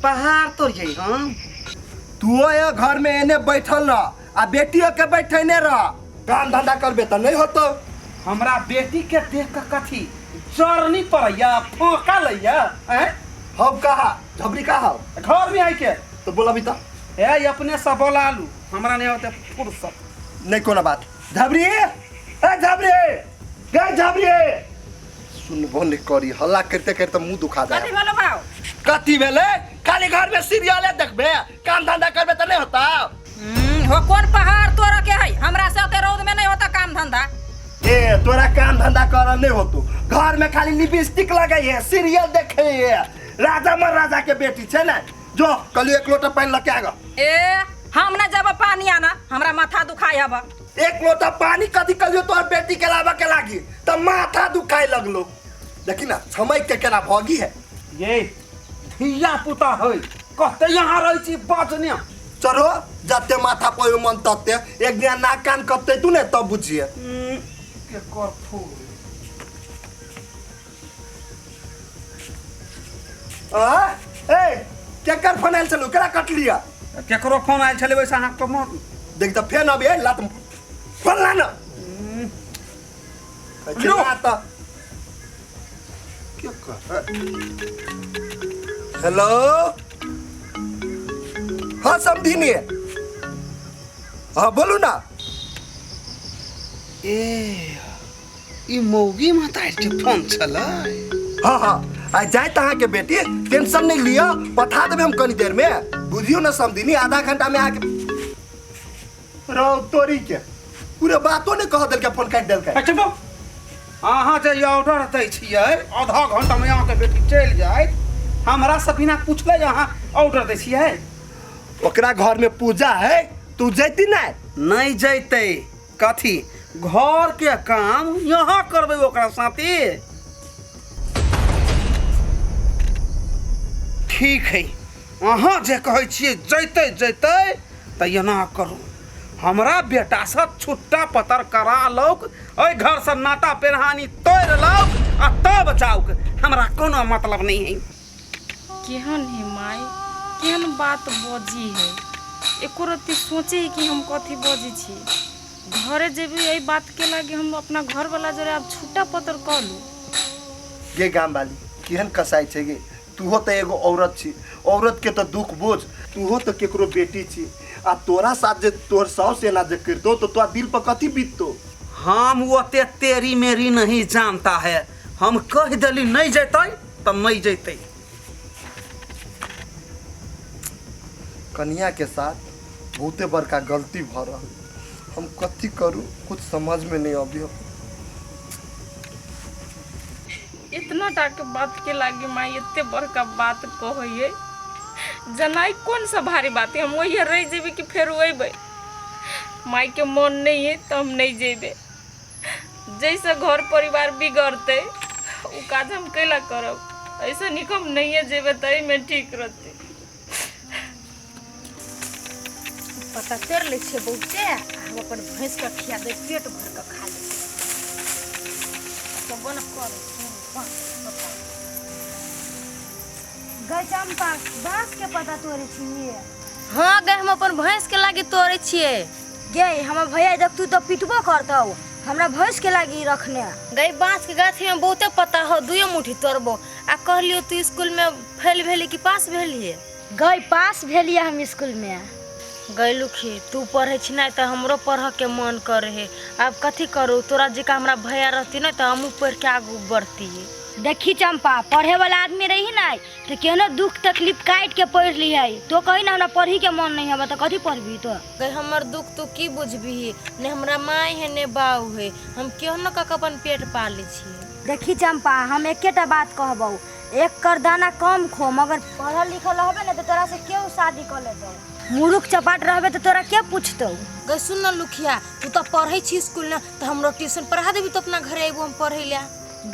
पहाड़ तोड़ियै हम? तू ये घर में एने बैठल रह आ बेटियों के बैठेने रह, काम धंधा करबे तऽ नहीं होतो। हमरा बेटी के देख के कथी जरनी पड़ैया फोका लैया? हैं हम कहा झबरी कहा घर में आई के तो बोलाबी तो। ए अपने से बोला लू, हमरा नहीं होते फुर्सत। नहीं कोनो बात। झबरी ए झबरी गे झबरी सुनबो नहीं करी, हल्ला करते करते मुंह दुखा जाए। कथी भेलो भाव? कथी भेलै? खाली घर में सीरियले देखबे, काम धंधा करबे तऽ नहीं होता। हो कोन पहाड़ तोड़ के है, हमरा से ओते रौद में नहीं होता काम धंधा। ए तोरा काम धंधा करल नहीं होतो, घर में खाली लिपस्टिक लगै है, सीरियल देखे है, राजा महाराजा के बेटी छै ने। जो कल एक लोटा पानि लके आगा। ए हम ना जब पानी आना हमरा माथा दुखाय हब। एक लोटा पानी कथी कलियो तोहर बेटी के लाबा के लागी त माथा दुखाय लगलो। देखी ना समय के केना भगी है। ये धिया पुता है कहते यहाँ रहै छी बजने। चढ़ो जते माथा पर मन तते एक दिन नाक कान कटते तू ने तब बुझिए। केकर फूल आ ए केकर फोन आयल छलू केरा कट लिया? केकरो फोन आयल छलै वैसे अहाँके मोन देख त फेन अब ए लात फोन ला न लो। त केकर। हेलो हाँ समधिनी हाँ बोलू ना। ए ई मौगी माता के फोन छलै। हाँ हाँ आ जाए त अहाँके बेटी टेंशन नहीं लिअ पठा देबै हम कनी देर में बुझियो ना समधिनी आधा घंटा में आके रौ तोरी के पूरे बातो नहीं कह देलकै फोन काटि देलकै। अच्छा बाबू अहाँ जे ई ऑर्डर दै छियै आधा घंटा में अहाँके बेटी चलि जायत हमरा से बिना पूछले अहाँ ऑर्डर दै छियै। ओकरा घर में पूजा है तू जैती नहीं? नहीं जैते कथी घर के काम यहाँ करबै ओकरा साथी। ठीक है अहाँ जे कहै छियै जैते जैते तऽ एना करू हमरा बेटा से छुट्टा पतर करा लौक एहि घर से नाता पेरहानी तोड़ि लौक आ तब जाउक हमरा कोनो मतलब नहीं है। केहन है माय केहन बात बजी है एको रत्ती सोचे है कि हम कथी बजी छी। घरे जेबी एहि बात के लागे हम अपना घर वाला जरे आब छुट्टा पतर कऽ लू। गे गाम वाली केहन कसाई छै गे तूहो तऽ एगो औरत छी औरत के तऽ दुख बोझ तूहो तऽ केकरो बेटी छी आ तोरा साथ जे तोहर साउस एना जे करतो तो तोरा दिल पर कथी बीततो? हम ओते तेरी मेरी नहीं जानता है हम कह देली नहीं जैतै तऽ नहीं जैतै। कनिया के साथ बहुते बड़का गलती भऽ रहल हम कथी करू कुछ समझ में नहीं अभी। इतना टा के बात के लागे माई एते बड़का बात कहैये जनाई कौन सा भारी बात है हम वही रह जेबे कि फेर अयबै। माई के मन नहीं है तो हम नहीं जेबे जैसे घर परिवार बिगड़ते उ काज हम कैला करब ऐसे निक हम नहीं जेबे तो एहिमे ठीक रहते। पता तोड़ लै छियै बहुते आ हम अपन भैंस के खिया दे पेट भर के खा ले तो बन कर गै चंपा बांस के पत्ता तोड़े छियै? हाँ गै हम अपन भैंस के लागी तोड़े छियै। गै हमर भैया जब तू तो पिटबो करतौ हमरा भैंस के लागी रखने। गै बांस के गाछी में बहुते पत्ता हो दुइयो मुट्ठी तोड़बो आ कहलियो तू स्कूल में फेल भेली कि पास भेलिए? गै पास भेलिए हम स्कूल में। गै लुखी तू पढ़े छी नहीं तो हमरो पढ़ के मन करे है अब कथी करू तोरा जेका हमरा भैया रहती नहीं तो हमहूँ पढ़ के आगू बढ़ती। देखी चंपा पढ़े वाला आदमी रही ना तो केहनो दुख तकलीफ काट के पढ़ ली है तो कही ना हमरा पढ़ी के मन नहीं है तो कथी पढ़बी तो? गै हमर दुख तू की बुझबी ने हमरा माय है ने बाऊ है हम केहनो कऽ अपन पेट पालै छियै। देखी चंपा हम एकेटा बात कहबौ एक कर दाना कम खो मगर पढ़ल लिखल रहबे ना तो तोरा से केहू शादी कर लेतौ मूर्ख चपाट रहबे तो तोरा के पूछतौ? गै सुन न लुखिया तू तो पढ़ै छी स्कूल में तो हमरो ट्यूशन पढ़ा देबी तो अपना घरे अयबो हम पढ़ै ला।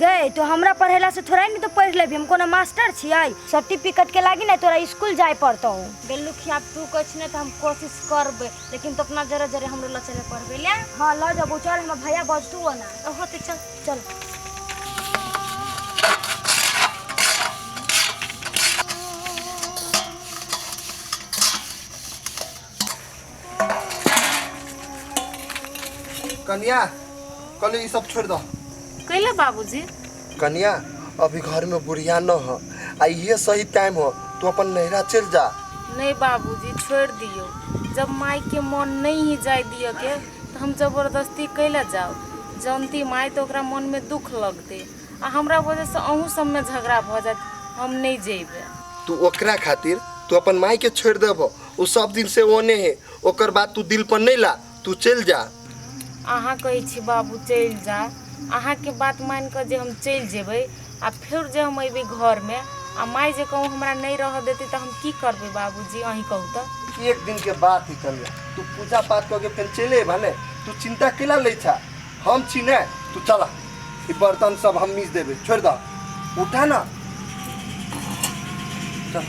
गै तो हमरा पढ़ेला से थोड़ा नहीं तो पढ़ लेबी हम कोनो मास्टर छियै सर्टिफिकेट के लागी ना तोरा स्कूल जाय पड़तौ। गै लुखिया तू कहै छी ना तो हम कोशिश करबै लेकिन तो अपना जरे जरे हमरो ल चले पढ़बै ला। हाँ ल जबो चल हमर भैया बजतौ ना। होते चल चल। कन्या कहली ई सब छोड़ दो। कैला बाबूजी? कन्या अभी घर में बुढ़िया न हो आ ये सही टाइम हो तू अपन नैहरा चल जा। नहीं बाबूजी छोड़ दियो जब माई के मन नहीं ही जाय दियो के तो हम जबरदस्ती कैला जाओ जानती माई तो ओकरा मन में दुख लगते आ हमरा वजह से अहूँ सब में झगड़ा भ जात हम नहीं जेबे। तू ओकरा खातिर तू अपन माई के छोड़ देबो उ सब दिन से ओने है ओकर बात तू दिल पर नहीं ला तू चल जा। अहाँ कहै छी बाबू चलि जा अहाँ के बात मान के जे हम चलि जेबै आ फेर जे हम अयबै घर में आ माई जे कहूँ हमरा नहीं रह देते तो हम की करबै बाबूजी अहीं कहू तो? एक दिन के बात ही कन्या तू पूजा पाठ करके फिर चले भने तू चिंता केला लै छा हम छी ने तू चला ई बर्तन सब हम मीज देबै छोड़ द उठा ना चल।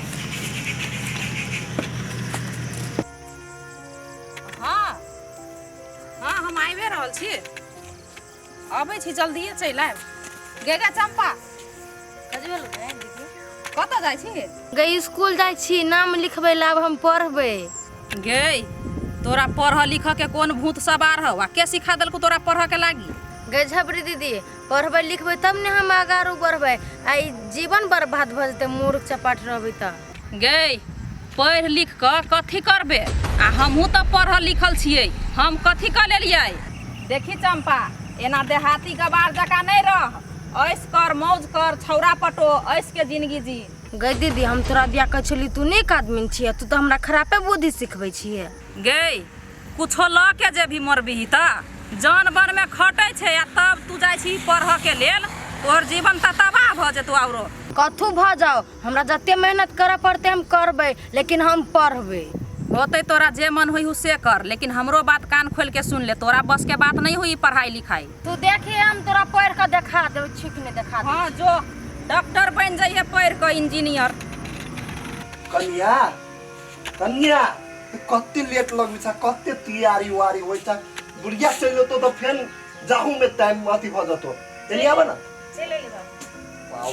रहल छी, अबै छी, जल्दिए चलि आयब। गे गे चंपा, कतऽ जाइ छी? गई स्कूल जाइ छी नाम लिखबै ला, आब हम पढ़बै। गे तोरा पढ़ऽ लिखऽ के कोन भूत सवार हौ आ के सिखा देलकौ तोरा पढ़ऽ के लागी? गई झबरी दीदी, पढ़बै लिखबै तब ने हम आगारू बढ़बै, आ ई जीवन बर्बाद भऽ जेतै मूर्ख चपाट रहबै तऽ। गे पढ़ि लिख कऽ कथी करबे? आ हमहूँ तऽ पढ़ल लिखल छियै, हम कथी कऽ लेलियै? देखी चंपा, एना देहाती गवार जकाँ नहि रह, ऐश कर, मौज कर, छौड़ा पटो, ऐश के जिंदगी जी। गई दीदी, हम तोरा दिया कहै छली तू नीक आदमी छियै, तू तऽ हमरा खरापे बुद्धि सिखबै छियै। गै कुछो लऽ के जेबही मरबिही तऽ जन बन में खटै छै, आ तब तू जाइ छी पढ़ऽ के लेल, तोहर जीवन तऽ तबाह भऽ जेतौ। औरो कथू भऽ जाओ, हमरा जते मेहनत करऽ पड़तै हम करबै, लेकिन हम पढ़बै। होतै तोरा जे मन होइहु से कर, लेकिन हमरो बात कान खोलि के सुन ले, तोरा बस के बात नहीं हुई पढ़ाई लिखाई। तू देखी, हम तोरा पढ़ के देखा देबै, ठीक नहीं देखा देबै। हाँ जो डॉक्टर बन जाइए पढ़ के, इंजीनियर। कन्या, कन्या, कते लेट लगै छै, कते तैयारी उआरी होइ छै। बुढ़िया चलि एतौ तऽ फेन जाहू में टाइम अथी भऽ जेतौ। एनी आबऽ ना। वाओ,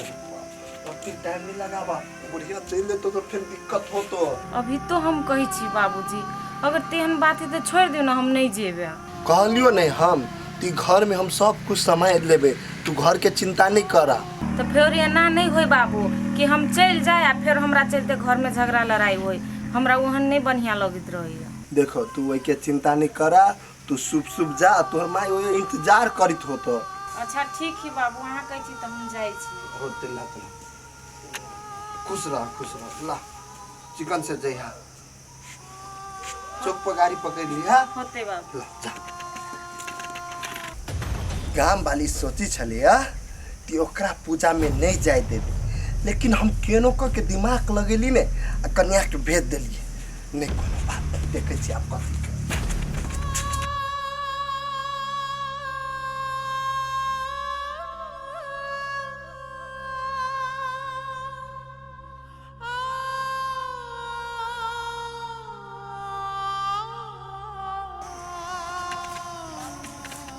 कते टाइम नहीं लगाबा, बुढ़िया चलि एतौ तऽ फेन दिक्कत होतो। अभी तो हम कहै छी बाबूजी, अगर तेहन बात है तऽ छोड़ि दियौ ने, हम नहि जेबै। कहलियो नहीं हम ती घर में हम सब कुछ सम्हारि लेबै, तू घर के चिंता नहीं करा। तऽ फेर एना नहि होय बाबू कि हम चलि जाय आ फेर हमरा चलते घरमे झगड़ा लड़ाइ होय, हमरा ओहन नहि बढ़िआँ लगैत रहैए। देखो, तू ओहि के चिंता नहीं करा, तू शुभ शुभ जा, तोहर माय ओहि इंतजार करत होतो। अच्छा ठीक है बाबू, अहाँ कहै छी तऽ हम जाइ छी। होते ला ला, खुश रह, खुश रह, ला चिकन से जइहा, चौक पर गाड़ी पकड़ लिहा। होते बाबू। ला जा। गाम वाली सोची छलियै कि ओकरा पूजा में नहीं जाय देबै, लेकिन हम केनो कऽ के दिमाग लगेली ने आ कन्या के भेज देलियै। नहीं कोनो बात, देखै छी आब कथी के।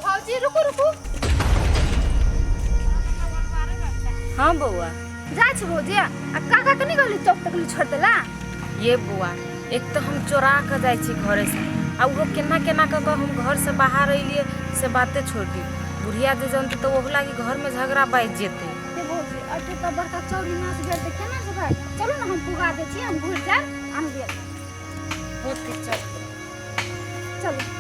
भौजी रुकू रुकू। हाँ बौआ। जाइ छी भौजी, आ काका के नहीं गली चौक तक छोड़ देला? ये बौआ, एक तऽ हम चोरा कऽ जाइ छी घरेसँ, आ ओहो केना केना कऽ कऽ हम घरसँ बाहर अयलियै से बाते छोड़ि दियौ। बुढ़िया जे जनतै तऽ ओहू लागी घरमे झगड़ा बाजि जेतै। हे भौजी, अठे तऽ बड़का चौरी नाच गेल तऽ केना जेबै? चलू ने हम पुगा दै छी, हम घुरि जायब आनबै। होतै चल। चलू।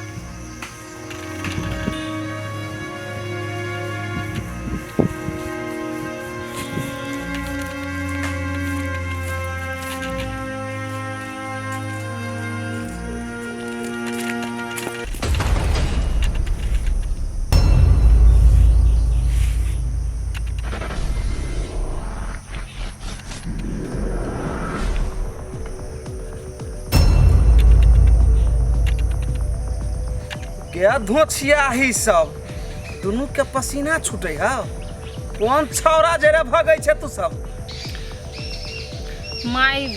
गे धोछिया ही सब दुनू के पसीना छूटे है, कोन छौड़ा जरे भगै छै तू सब? माय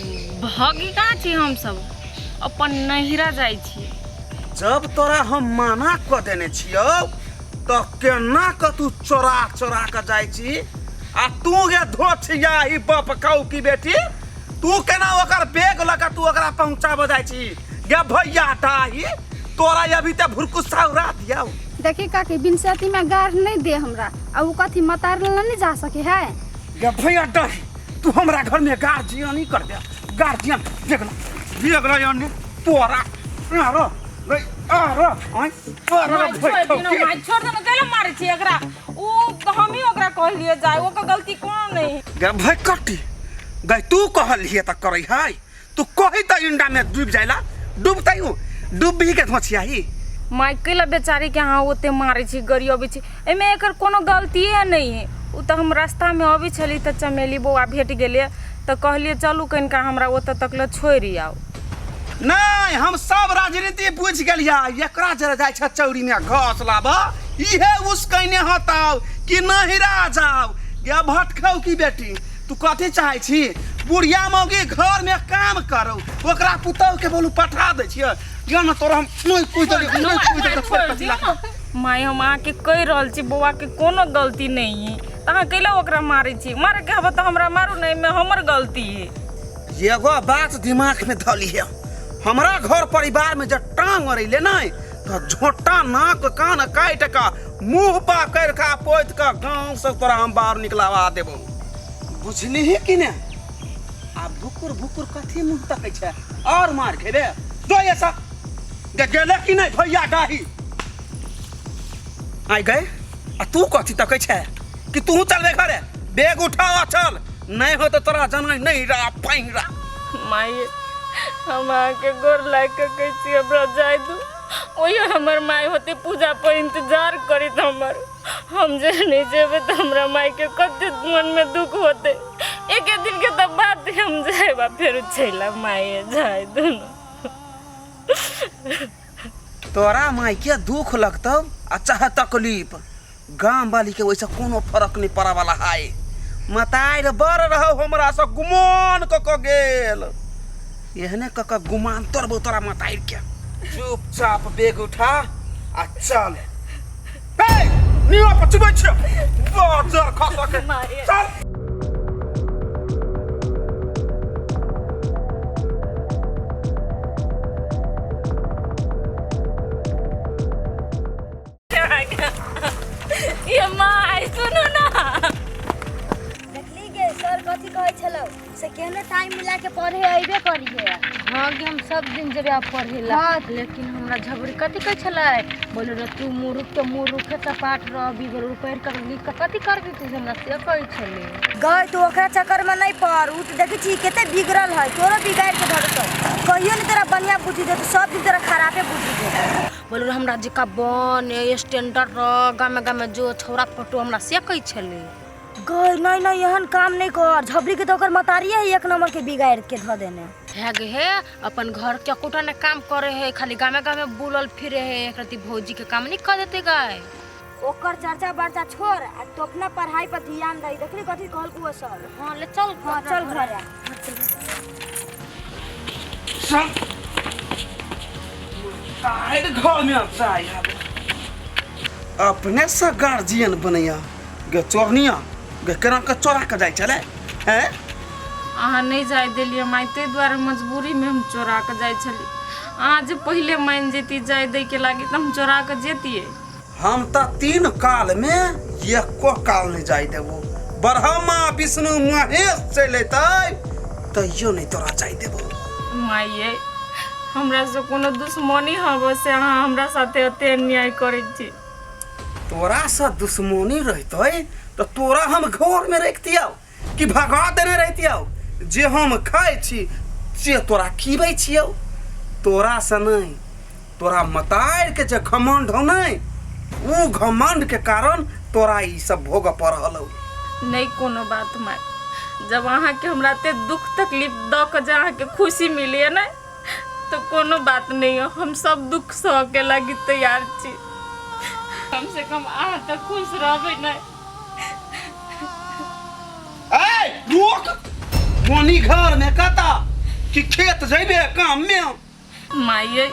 भगी कहाँ छी, हम सब अपन नैहरा जाइ छी। जब तोरा हम माना कऽ देने छियौ तऽ केना कऽ तू चोरा चोरा कऽ जाइ छी? आ तू गे धोछिया ही बाप खाउ की बेटी, तू केना ओकर बैग लऽ कऽ तू ओकरा पहुँचाबऽ जाइ छी? गे भैया डाही, तोरा अभी तऽ भुरकुस्सा उड़ा दियौ। देखी काकी, बिनसती में गार नहीं दे हमरा, आ उ कथी मतार ले नहीं जा सके है? गे भैया डाही, तू हमरा घर में गार्जियनी कर दे, गार्जियन। देख लो देख लो, यानी तोरा आरो रे आरो आय तोरा। माय छोड़ि दियौ ने, माय छोड़ि दियौ ने, कैला मारै छी एकरा? उ हमही ओकरा कहलियै जाय, ओकर गलती कोनो नहि। गे भै कट्टी गई, तू कहलिए त करै है, तू कही त इंडा में डूब जाइला, डूबतै उ डूबही के धोछियाही। माय कैला बेचारी के अहाँ ओते मारै छी, गरियबै छी? एहिमे एकर कोनो गलतिए नहि है। उ तऽ हम रास्तामे अबै छली तऽ चमेली बौआ भेट गेलै तऽ कहलियै चलू कनिका हमरा ओतऽ तक लए छोड़ि आउ। नहीं, हम सब राजनीति बुझ गेलियै। एकरा जरा जाइ छै चौरी में घास लाबऽ, इहे उसकैने हताउ कि नहिरा जाउ। गे भटखौ की बेटी, तू कथी चाहै छी? बुढ़िया मौगी घर में काम करो, ओकरा पुतहु के बोलू पठा दै छियै। या न तोरा हम नहि कुछ देलियै, नहि कुछ देलियै, छोड़ कथी ला। माय, हम अहाँके कहि रहल छी बौआके कोनो गलती नहि है, तऽ अहाँ कैला ओकरा मारै छी? मारैके हबे तऽ हमरा मारू ने, एहिमे हमर गलती है। एगो बात दिमाग में धऽ लिहे, हमरा घर परिवार में जे टांग अड़ैले नहि तऽ झोटा नाक कान काटि कऽ मुँह पकड़ि कऽ पोति कऽ गाँव से तोरा हम बाहर निकलवा देबौ, बुझलिही कि ने? आ भुकुर भुकुर कथी मुँह तकै छै? और मार खेबे जो ऐसा गे गेले कि नहि भैया डाही आइ गए। आ तू कथी तकै छै कि तू चलबे घरे? बैग उठाओ आ चल, नहि हो तऽ तोरा जनाइ नहि रा पैरा। माय, हम अहाँके गोर लागि कऽ कहै छी, हमरा जाय दू। ओहियो हमर माय होते पूजा पर इंतजार करैत हमर। हम जे नहि जेबै तऽ हमरा मायके कते मनमे दुख होतै। एके दिनके तऽ बात है, हम जायब आ फेर चलि आयब। माय, जाय दू ने। तोरा मायके दुख लगतौ आ चाहे तकलीफ, गाम वाली के ओहिसँ कोनो फरक नहि पड़ऽ वाला है। मतारि बड़ रहौ हमरा से गुमान कऽ कऽ गेल, एहने कऽ कऽ गुमान तोड़बौ तोरा मतारि के। चुपचाप बैग उठा आ चल। ए नियो पर चुबै छियौ बाजर खसा के, चल। ये माय, सुनू ना। देखली गे, सर कथी कहै छलौ से केहनो टाइम मिला के पढ़े अइबे करिहे। हाँ गे, हम सब दिन जेबै आब पढ़े ला। हाँ। लेकिन हमरा झबरी कथी कहै छलै? बोले रे तू मूर्ख तऽ मूर्खे चपाट रहबी, बोले पढ़ि कऽ लिख कऽ कथी करबी तू, हमरा से कहै छलै। गई तू ओकरा चक्कर में नहीं पड़, उ तो देखै छी कते बिगड़ल है, तोरो बिगाड़ के धरतौ, कहियो नहीं तोरा बढ़िया बुद्धि देतौ, सब दिन तोरा खराबे बुद्धि देतौ। बोले रे हमरा जेका बन स्टैंडर्ड रह, गामे गामे जो छौड़ा पटो, हमरा से कहै छलै। गई नहीं नहीं, एहन काम नहीं कर, झबरी के तो ओकर मतारिये है एक नंबर के बिगाड़ के धऽ देने है गे। हे अपन घर के कोटा ने काम करे है, खाली गामे गामे बुलल फिरे है, एक रति भौजी के काम नहीं कर देते गाय। ओकर चर्चा बर्चा छोड़ आ तू अपना पढ़ाई पर ध्यान दही। देखली कथी कहलकौ सर? हाँ ले चल। हाँ चल घरे। चल तार घर में जाय आब अपने से गार्जियन बनैया गे चोरनिया गे, केना के चोरा के जाइ छलै हैं? अहाँ नहि जाय देलियै माय, ताहि दुआरे मजबूरीमे हम चोरा कऽ जाइ छलियै। अहाँ जे पहिले मानि जैती जाय दैके लागी तऽ हम चोरा कऽ जैतियै। हम तऽ तीन काल में एको काल नहि जाय देबो, ब्रह्मा विष्णु महेश चलि अयतै तैयो नहि तोरा जाय देबो। माइये, हमरासँ कोनो दुश्मनी हबे से अहाँ हमरा साथे एते अन्याय करै छी? तोरासँ दुश्मनी रहितै तऽ तोरा हम घरमे रखतियौ कि भगा देने रहितियौ? जे हम खाइ छी से तोरा खिबै छियौ। तोरासँ नहि, तोरा मतारिके जे घमंड हौ ने, ओ घमंडके कारण तोरा ई सब भोगऽ पड़ल हौ। नहि कोनो बात माय, जब अहाँके हमरा एते दुख तकलीफ दऽ कऽ जे अहाँके खुशी मिलैए ने, तऽ कोनो बात नहि यऽ, हम सब दुख सहके लागी तैयार छी। कम से कम अहाँ तऽ खुश रहबै ने। ए रुक, कोनी घर में कता कि खेत जइबे काम में? माइये,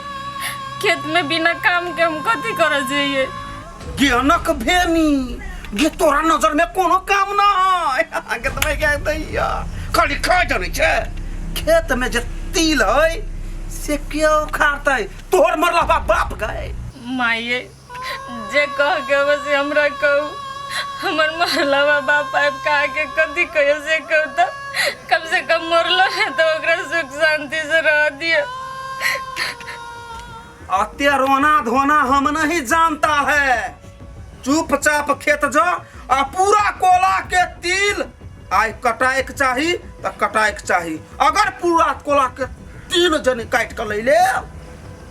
खेत में बिना काम के हम कथी करऽ जइयै? ज्ञानक भेमी गे, तोरा नजर में कोनो काम ना है गे? तऽ गे दैया खाली खा जानै छै। खेत में जे तिल है से क्यों खाते? तोहर मरला बाप बाप गए। माइये, जे कह के बस हमरा कहू, हमर मरलवा बाप आबि कऽ अहाँके कथी कहियो से कहू तऽ। कम से कम मरलो है तऽ ओकरा सुख शांति से रह दियौ। अते रोना धोना हम नहीं जानता है, चुपचाप खेत जा आ पूरा कोला के तिल आइ कटाए के चाही तऽ कटाए के चाही। अगर पूरा कोला के तिल जने काटि के लै ले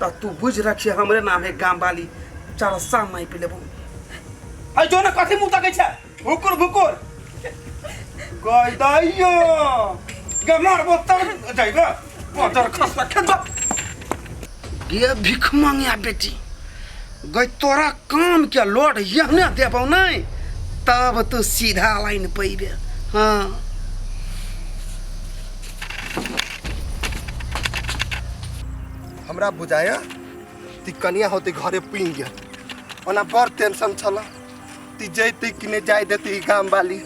तऽ तू बुझि रखिए हमरे नाम है गाम वाली चरसा मापि लेबो। अइ जो ने, कथी मुँह तकै छै भुकुर भुकुर? गई दैयो गे, मारबो तब जइबे बजर खसला खेत जा गे। भिख मांगिया बेटी गई, तोरा काम के लोड यहने देबौ नहीं तब तू सीधा लाइन पैबे। हाँ। हमरा बुझाया ती कनिया होते घरे पिन गेल। ओना बड़ टेंशन छल ती जैते कि नहि जाय देते ई गाम वाली।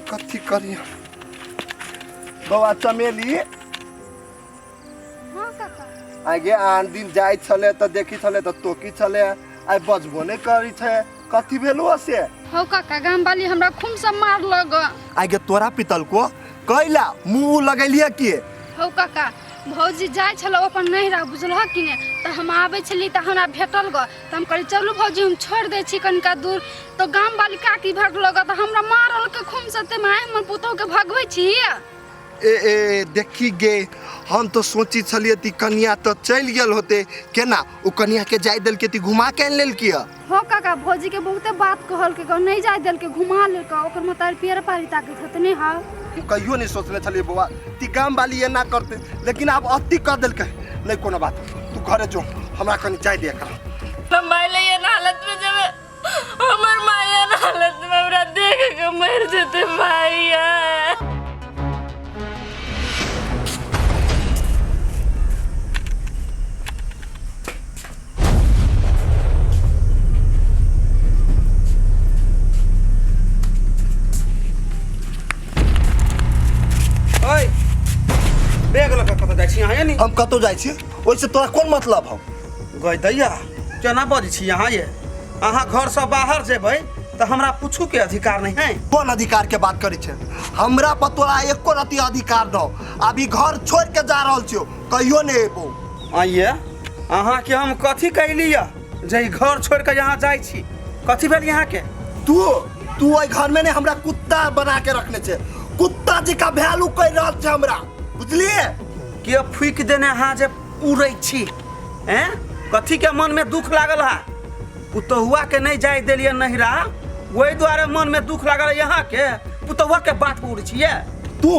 कथी करिए बौआ चमेली? हाँ काका। आगे आन दिन जाइ छले तऽ देखी छले तऽ टोकी छले, आइ बजबो नहि करै छै, कथी भेलो से? हौ काका, गाम वाली हमरा खूब से मार लग। आगे तोरा पितल को कैला मुँह लगेलिए की? हौ काका, भौजी जाइ छल अपन नैहरा, बुझलह कि नहि, तऽ हम आबै छली तऽ हमरा भेटल ग, तऽ हम कहली चलू भौजी हम छोड़ि दै छी कनिका दूर, तऽ गाम वाली काकी भेटल ग तऽ हमरा मारल के खूब से, ते माय हमर पुतोहु के भगबै छी। ए ए देखी गे, हम तो सोची छलिए ती कनिया तो चलि गेल होते, केना ओ कनिया के जाय देलके ती घुमा के आनि लेलकी? हो काका, भौजी के बहुते बात कहलके ग, नहीं जाय देलके, घुमा लेलके, ओकर मतारी पेड़ पारी ताकैत होते नहीं। हाँ हम कहियो नहीं सोचने छलिए बौआ ती गाम वाली एना करते, लेकिन आब अति कर देलकै। नहीं कोनो बात, तू घरे जो, हमरा कनी जाय दे एकरा। माय ले एना हालत में जेबे, हमर माय एना हालत में हमरा देख के मर जेते माइया। ओए बैग लऽ कऽ कतऽ जाइ छी अहाँ? हम कतौ जाइ छी ओहिसँ तोरा कोन मतलब? हम गय दैया, केना बजै छी अहाँ ये? अहाँ घरसँ बाहर जेबै तऽ हमरा पूछू के अधिकार नहीं है? कोन अधिकार के बात करै छै? हमरा पर तोरा एको रति अधिकार न। आब ई घर छोड़ के जा रहल छियौ, कहियो नहि एबौ। आइये अहाँके हम कथी कैली यऽ जे ई घर छोड़ के यहाँ जाइ छी? कथी भेल यहाँ के? तू तू एहि घर में ने हमरा कुत्ता बना के रखने छै, कुत्ता जकाँ वैल्यू कर रहल छै हमरा, बुझलिए? के फूकि देने अहाँ जे उड़ै छी? हैं, कथी के मन में दुख लागल है? पुतहुआ के नहीं जाय देलियै नहिरा, ओहि दुआरे मन में दुख लागल है यहाँ के? पुतहुआ के बात उड़ै छियै? तू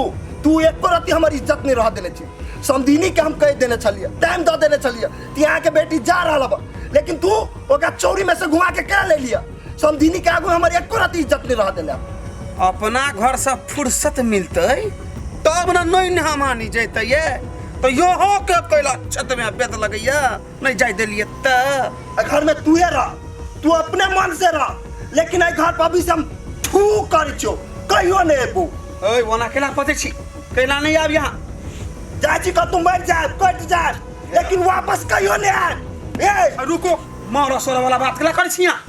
तू एको रत्ती हमर इज्जत नहीं रह देने छी। समधिनी के हम कहि देने छलियै, टाइम दऽ देने छलियै कि अहाँ के बेटी जा रहल हब, लेकिन तू ओकरा चौरी में से घुमा के केना ले लिअ? समधिनी के आगू हमर एको रत्ती इज्जत नहीं रह देले। अपना घर से फुर्सत मिलतै तब ने नहीं हमानी जैतै ये, तो यहाँ के कैला छत में बेद लगैया नहीं जाय देलियै तऽ। घर में तूहे रह, तू अपने मन से रह, लेकिन एहि घर पर अभी से हम थू करै छियौ, कहियो नहीं एबौ। ओए ओना केला पचै छी, कैला नहीं आब यहाँ? जाइ छी कतौ मरि जायब, कटि जायब, लेकिन वापस कहियो नहीं आयब। ए रुको, मारा सोरा वाला बात केला करै छी यहाँ?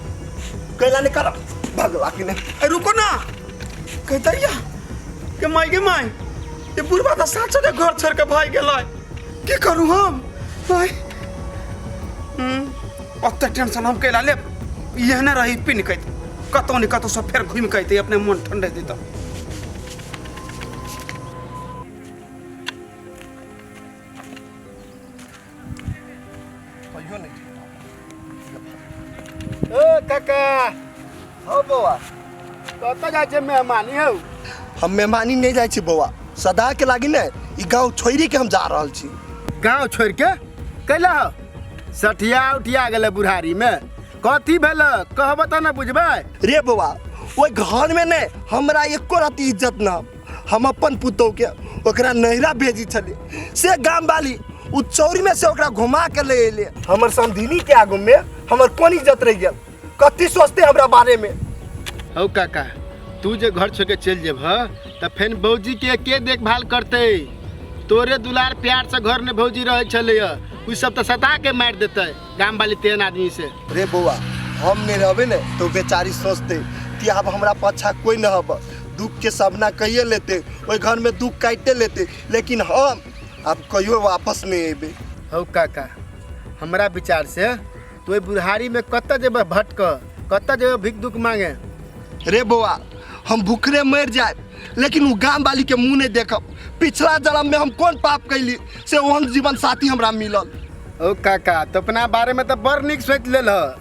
कैला नहीं करब, भगला कि नहीं? ए रुको ना, कहतैया के माय गे माय, ये बुढ़बा तऽ साँचो के घर छोड़ के भागि गेलै, की करू हम? ओते टेंशन हम कैला लेब? एहने रही पिन कैत कतौ ने कतौ से फेर घुमि के अयतै, अपने मन ठंडा देतै। कहियो नहीं। ओ काका। हो बौआ। कतऽ जाइ छै मेहमानी हौ? हम मेहमानी नहीं जाइ छी बौआ, सदा के लागी ने ई गाँव छोड़ि के हम जा रहल छी। गाँव छोड़ के कैला हो? सठिया उठिया गेलै बुढ़ारी में, कथी भेल कहब तऽ ने बुझबै। रे बौआ, ओहि घर में ने हमरा एको रत्ती इज्जत न। हम अपन पुतोह के ओकरा नैहरा भेजी छलियै, से गाम वाली उ चौरी में से ओकरा घुमा के ले एले। हमर समधिनी के आगू में हमर कोन इज्जत रहि गेल? कथी सोचते हमरा बारे में? हौ काका, तू जे घर छोड़ के चलि जेबह तऽ फेन भौजी के के देखभाल करतै? तोरे दुलार प्यार से घर में भौजी रहै छलैया, उ सब तऽ सता के मारि देतै गाम वाली तेहन आदमी से। रे बौआ, हम नहीं रहबे ने तो बेचारी सोचते कि आब हमरा पाछा कोई न हब, दुख के सामना कहिए लेते, ओहि घर में दुख काटिते लेते, लेकिन हम आब कहियो वापस नहीं अयबे। हौ काका, हमरा विचार से तू ओहि बुढ़ारी में कतऽ जेबह भटक, कतऽ जेबह भीख दुख मांगे? रे बौआ, हम भूखरे मरि जाए लेकिन उ गाम वाली के मुँह नहीं देखब। पिछला जन्म में हम कौन पाप कैली से ओहन जीवन साथी हमरा मिलल। ओ काका, तो अपना बारे में तो बड़ नीक सोच लेल ह,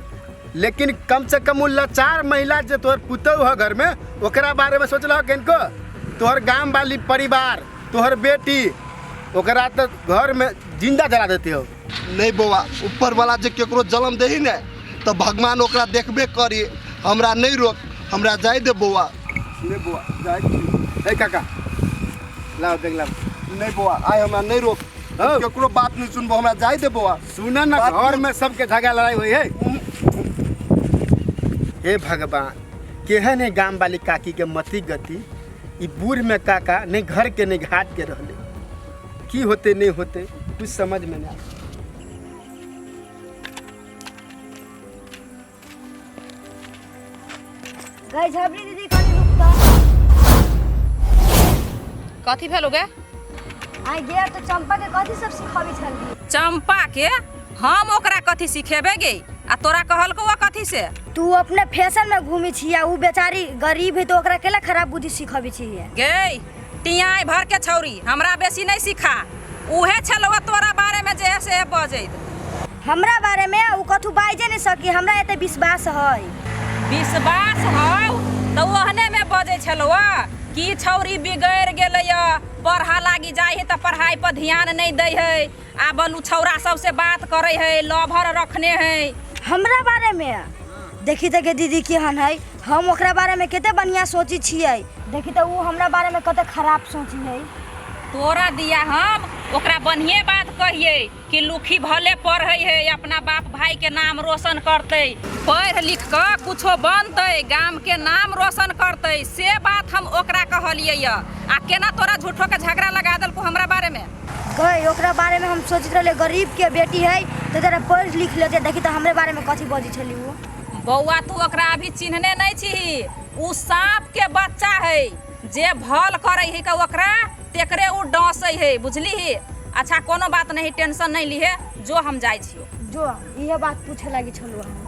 लेकिन कम से कम उ लाचार महिला जे तोहर पुतहु ह घर में, ओकरा बारे में सोचल ह किनको? तोहर गाम वाली परिवार, तोहर बेटी, ओकरा तो घर में जिंदा जला देती हो। नहीं बौआ, ऊपर वाला जे केकरो जन्म देही ने तो भगवान ओकरा देखबे करी। हमरा नहीं रोक, हमरा जाय दे बौआ। नहीं बौआ, जाय छी। ए काका, लाओ देख लाओ। नहीं बौआ, आइ हमरा नहीं रोक, केकरो बात नहीं सुनबो, हमरा जाय दे बौआ। सुन न, घर में सबके झगड़ा लड़ाई होई है। हे भगवान, केहन है गाम वाली काकी के मति गति। ई बूढ़ में काका नहीं घर के नहीं घाट के रहले, की होते नहीं होते कुछ समझ में नहीं। गई झबरी दीदी कनी रुकता। कथी भेलो गे? आई गया तो चंपा के कथी सब सिखाबी छली? चंपा के हम ओकरा कथी सिखेबे गे? आ तोरा कहलको वा कथी से? तू अपने फैशन में घूमी छी आ उ बेचारी गरीब है तो ओकरा केला खराब बुद्धि सिखाबी छी। गे टियाई भर के छौरी, हमरा बेसी नहीं सिखा। उहे छलवा तोरा बारे में जे से बजैत। हमरा बारे में उ कथू बाजे नहीं सकी, हमरा एते विश्वास है। विश्वास हौ तो ओहने में बजै छलवा कि छौरी बिगड़ गेलै, पढ़ा लागी जाइ है तो पढ़ाई पर ध्यान नहीं दै है, आ बलू छौरा सबसे बात करे है, लभर रखने है। हमरा बारे में देखी त के दीदी केहन है, हम ओकरा बारे में कते बढ़िया सोची छियै, देखी त उ हमरा बारे में कते खराब सोची है। तोरा दिया हम ओकरा बढ़िए बात कहिए कि लुखी भले पढ़े है, अपना बाप भाई के नाम रोशन करते, पढ़ लिख के कुछो बनते, गाम के नाम रोशन करते, से बात हम ओकरा कहलिए। आ केना तोरा झूठो के झगड़ा लगा देलको हमरा बारे में? गई ओकरा बारे में हम सोचित रहले गरीब के बेटी है तो जरा पढ़ लिख लेते, देखी तो हमरे बारे में कथी बजै छली उ। बौआ तू ओकरा अभी चिन्हने नहीं छी, उ सांप के बच्चा है, जे भल करे है के ओकरा तेकरे उ डसै है, बुझली ही? अच्छा कोनो बात नहीं, टेंशन नहीं लीहे, जो हम जाइ छियो। जो इहे बात पूछे लागी छलु हम।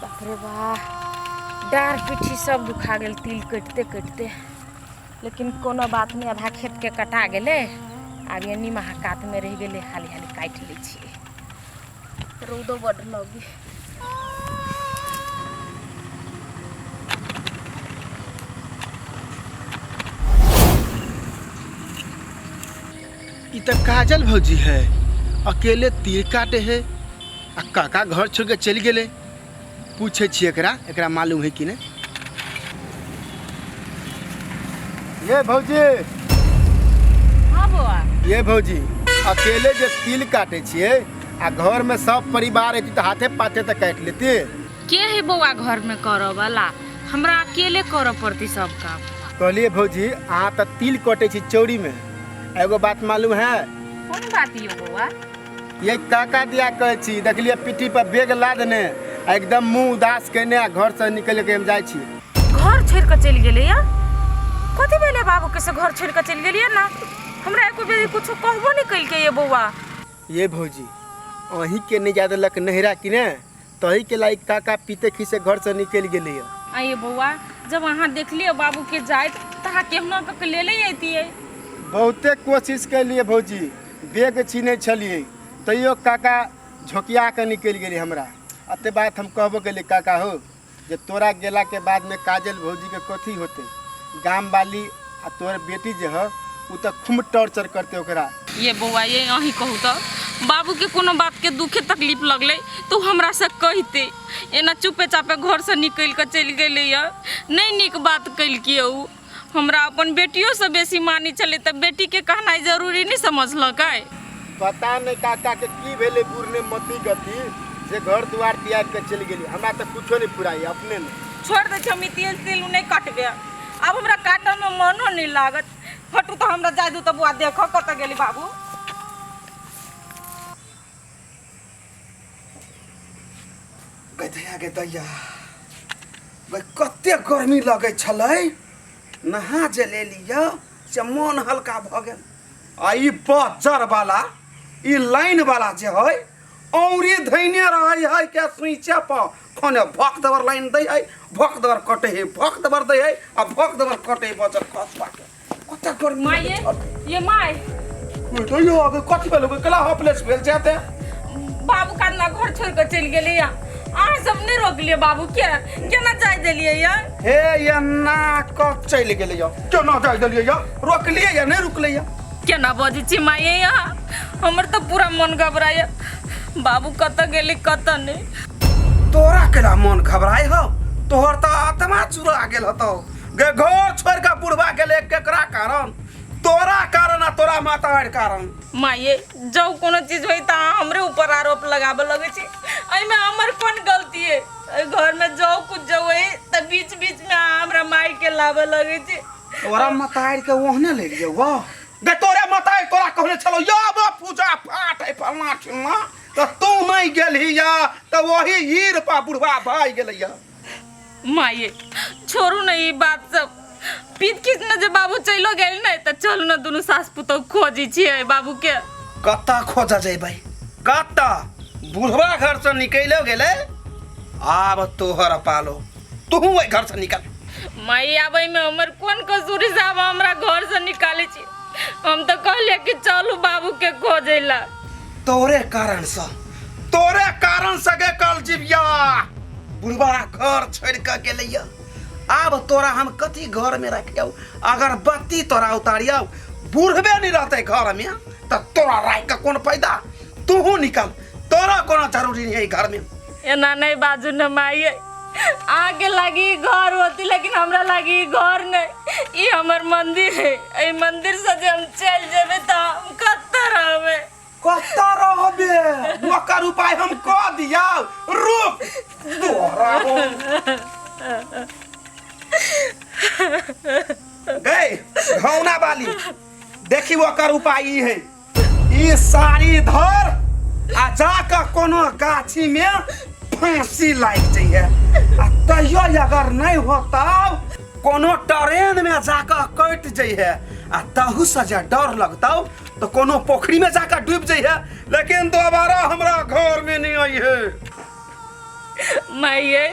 बाप रे वाह, डाँर पिट्ठी सब दुखा गेल तिल कटिते कटिते, लेकिन कोनो बात नहीं, आधा खेत के कटा गेलै, आब एनी महा कात में रहि गेलै, हाली हाली काटि लै छियै, रौदो बड्ड लगी। ई त काजल भौजी है, अकेले तीर काटे है आ काका घर छोड़ के चलि गेलै। पूछे छियै एकरा, एकरा मालूम है कि नहीं। ये भौजी। हाँ बौआ। ये भौजी, अकेले जे तिल काटे छियै आ घर में सब परिवार है तो हाथे पाथे तो काटि लेती। के है बौआ घर में करऽ वाला, हमरा अकेले करऽ पड़ती सब काम। कहलिए भौजी अहाँ तो तिल कटे छी चौरी में, एगो बात मालूम है? कोन बात यो बौआ? ये काका दिया कहै छी, देखलिए पिट्ठी पर बैग लादने एकदम मुँह उदास केने आ घर से निकल के हम जाइ छी। घर छोड़ के चलि गेलै या? कथी भेलै बाबू के से घर छोड़ के चलि गेलियै ना? हमरा एको बेरी कुछो कहबो नहीं कलकै ये बौआ। ये भौजी अहीं के नहीं जा देलक नहिरा कि ने, तही के लाइक काका पीते खीसे घर से निकलि गेलै। आ ये बौआ, जब अहाँ देखलियै बाबू के जाइत तऽ अहाँ केहुना कऽ के लेले अइतियै। बहुते कोशिश केलियै भौजी, बैग छीनै छलियै तैयो काका झोकिया के निकलि गेलै हमरा। अते बात हम कहबो केलियै काका हो जे तोरा गेला के बाद में काजल भौजी के कथी होते, गाम वाली आ तोहर बेटी जे ह उ तो खूब टॉर्चर करते ओकरा। ये बौआ ये अहीं कहू तो बाबू के कोनो बात के दुखे तकलीफ लगलै तो हमरा से कहते, एना चुपे चापे घर से निकलि के चलि गेलै। नहीं नीक बात कलकै उ, हमरा अपन बेटियों से बेसी मानी छलै तऽ बेटी के कहनाइ जरूरी नहीं समझलकै। पता नहीं काका के की भेलै बुढ़ने मति गति जे घर द्वार त्याग के चलि गेली, हमरा तऽ कुछो नहीं पुराई अपने ने। छोड़ दै छी हम, ई तेल तेल नहीं कटबे, आब हमरा काटऽ में मनो नहीं लागत। हटू तऽ हमरा जाय दू तऽ बौआ, देखऽ कतऽ गेली बाबू। गदैया गदैया गै, कते गर्मी लगै छलै, नहा जे लेलियै से मन हल्का भऽ गेल। आ ई बज्जर वाला ई लाइन वाला जे है औरी धैने रहै है के स्विचे पर, खने भक दबर लाइन दै है, भक दबर कटे है, भक दबर दै है आ भक दबर कटे है। बज्जर खसबा के कते गर्मी माय लगै छलै। ये my गै, यो कथी भेल गै, केला हॉपलेस भेल जाते? बाबू कातना घर छोड़ के चलि गेलै या, अहाँ सब नहीं रोकलियै बाबू के, केना जाय देलियै या? हे ये ना क चलि गेलै या, केना जाय देलियै या, रोकलियै या नहीं रुकलै या? केना बजै छी माये अहाँ हमर तऽ पूरा मन घबराइए बाबू कतऽ गेलै कतऽ नहि तोरा केना मन घबराय हो तोहर तऽ आत्मा चुरा गेल हतो गे घर छोड़ के बुढ़वा गेले केकरा कारण तोरा कारण आ तोरा माता कारण माये जब कोनो चीज होइ तऽ अहाँ हमरे ऊपर आरोप लगाबऽ लगै छी एहिमे हमर कोन गलती है एहि घरमे जब कुछ जब होइ तऽ बीच बीचमे अहाँ हमरा मायके लाबऽ लगै छी तोरा मतार के ओहने ले लियौ वाह गे तोरे मतार तोरा कहने छलो या बा पूजा पाठ है फलना ठिलना तऽ तू नहीं गेलही या तऽ वही हीर पा बुढ़वा भाई गेलै या माये छोड़ू ने ई बात सब पीत खींच ने जे बाबू चलो गेल ने तऽ चलू ने दुनू सास पुतोह खोजै छियै बाबू के कतऽ खोजऽ जेबै कतऽ बुढ़वा घर से निकलो गेलै आब तोहर पालो तू ओहि घर से निकल माई आबै में हमर कोन कसूरी से आब हमरा घर से निकालै छी हम तऽ कहलियै कि चलू बाबू के खोजै ला तोरे कारण से तोरे कारण से गे कल जिबिया बुढ़वा घर छोड़ के गेलैया आब तोरा हम कथी घर में रखियौ अगर बत्ती तोरा उतारियौ बुढ़बे नहीं रहते घर में तऽ तोरा राख के कोन फायदा तूहू निकल तोरा कोनो जरूरी नहीं है घर में एना नहीं बाजू न माई अहाँके लागी ई घर होती लेकिन हमरा लागी ई घर नहीं ई हमर मंदिर है एहि मंदिर से जे हम चलि जेबै तऽ हम कतऽ रहबै कतऽ रहबे ओकर उपाय हम कऽ दियौ रुक तोरा गई घौना वाली देखी ओकर उपाय ई है ई साड़ी धर आ जाके कोनो गाछी में फांसी लागि जइहे आ तैयो अगर नहीं होता कोनो ट्रेन में जाके कटि जइहे आ तहू से जे डर लगतौ तो कोनो पोखरी में जाके डूब जइहे लेकिन दोबारा हमरा घर में नहीं अइहे माइये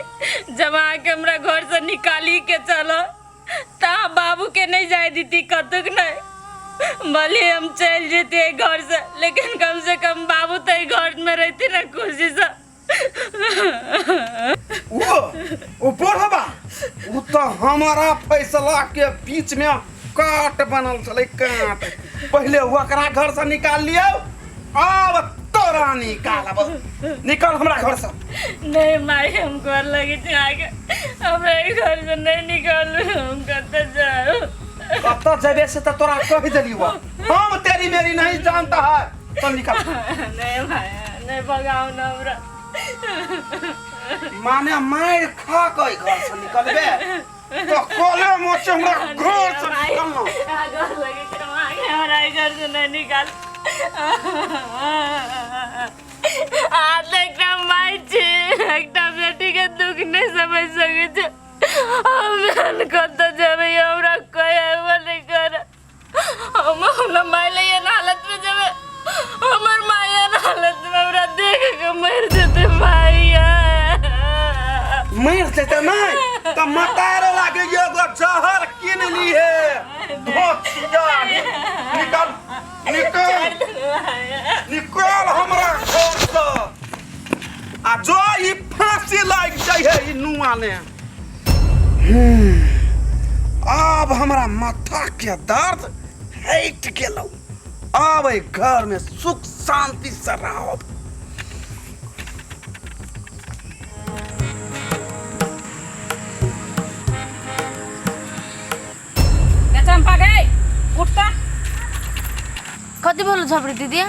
जब अहाँके हमरा घर से निकाली के चलो ता बाबू के नहीं जाए दीती कतुक नहीं भले हम चल जेते घर से लेकिन कम से कम बाबू तो घर में रहती ना खुशी से वो वो बुढ़बा वो तो हमारा फैसला के बीच में काट बनल छलै काट पहले ओकरा घर से निकाल लियौ अब तोरा निकालब निकल हमरा घर से नहीं माई हम घर लगे छे आगे हमरा ई घर से नहीं निकल हम कतऽ जाओ कतऽ जेबे से तऽ तोरा कहि देली हुआ हम तेरी मेरी नहीं जानता है चल निकल नहीं भाई नहीं भगाओ ना हमरा माने मार खा के घर से निकलबे तो कोले मोचे हमरा घर से निकलना घर लगे छे आगे हमरा ई घर से नहीं निकाल आ तऽ एकटा माय छी एकटा बेटी के दुख नहीं समझ सकै छै हम एहन कतऽ जेबै हमरा कोई अयबो नहीं कर हम हमरा माय लए एहन हालत में जेबै हमर माय एहन हालत में हमरा देख के मरि जेतै माय मरि जेतै नहि तऽ मतारो लागे एगो जहर कीन लीहे धोतिया निकल निकल निकल हमरा घर से आ जो ई फांसी लागि जाइ है ई नुआ ने आब हमरा माथा के दर्द हटि गेलौ आब एहि घर में सुख शांति से रहब चंपा गई उठता कथी बोलू झबरी दीदी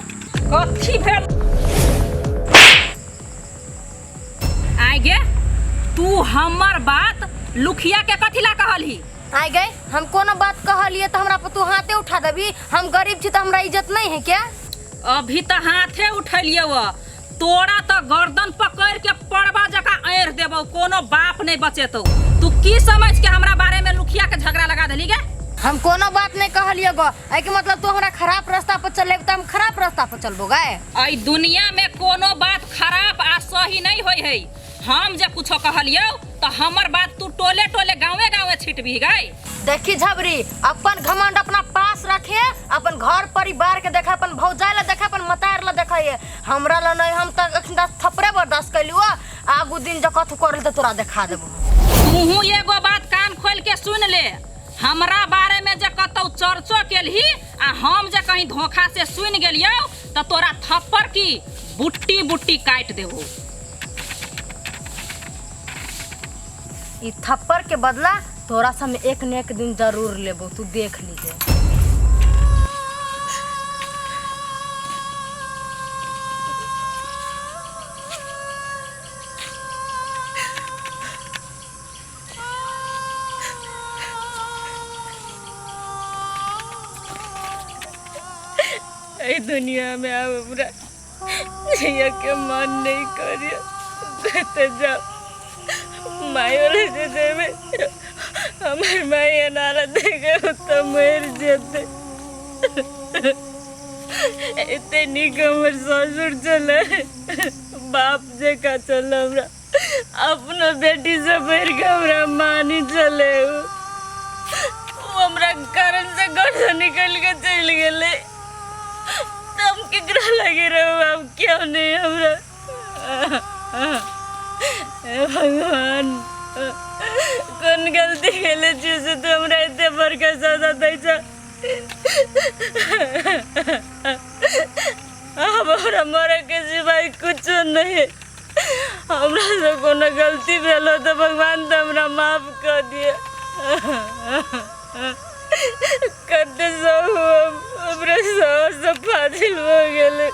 कथी भेल आइ गे तू हमर बात लुखिया के कथी ला कहलही आइ गए हम कोनो बात कहलिए तऽ हमरा पर तू हाथे उठा देबी हम गरीब छी तऽ हमरा इज्जत नहीं है क्या अभी तऽ हाथे उठलियौ तोरा तऽ गर्दन पकड़ के पड़बा जकाँ ऐर देबौ कोनो बाप नहीं बचेतौ तू की समझ के हमरा बारे में लुखिया के झगड़ा लगा देली गे हम कोनो बात नहीं कहलिए गो एहि के मतलब तू हमरा खराब रास्ता पर चलेब तऽ हम खराब रास्ता पर चलबो गए एहि दुनिया में कोनो बात खराब आ सही नहीं होई है हम जे कुछो कहलियौ तऽ हमर बात तू टोले टोले गाँवे गाँवे छिटबी गई देखी झबरी अपन घमंड अपना पास रखे अपन घर परिवार के देखे अपन भौजाई ला देखे अपन मतार ला देखे हमरा ला नहीं हम तक अखन तक थप्पड़े बर्दाश्त कैलू आगू दिन जब कथू करल तऽ तोरा देखा देबो तूहू एगो बात कान खोल के सुन ले हमरा बारे में जे कतौ चर्चो केलही आ हम जे कहीं धोखा से सुनि गेलियौ तऽ तोरा थप्पड़ की बुट्टी बुट्टी काटि देबो। ई थप्पड़ के बदला तोरा से हम एक न एक दिन जरूर लेबो, तू देख लीहे। एहि दुनिया में आब हमरा जिया के मन नहीं करिए तो जाओ मायो ले जे जेबे, हमर माई अनारा देखे तो मर जेते। एते नीक हमर ससुर चले, बाप जकाँ चल, हमरा अपनो बेटी से बढ़ के हमरा मानी चले। उ हमरा कारण से घर से निकल के चलि गेलै, तऽ हम केकरा लगे रहब? आब क्यों नहीं हमरा? हे भगवान, कोन गलती केले छियै से तू हमरा एते बड़का सजा दै छ? आब हमरा मरैके सिवाय कुछो नहीं। हमरा से कोनो गलती भेल हो तऽ भगवान तऽ हमरा माफ कऽ दिअ। कते सहू हम, हमरा सह से फाजिल भऽ गेलै।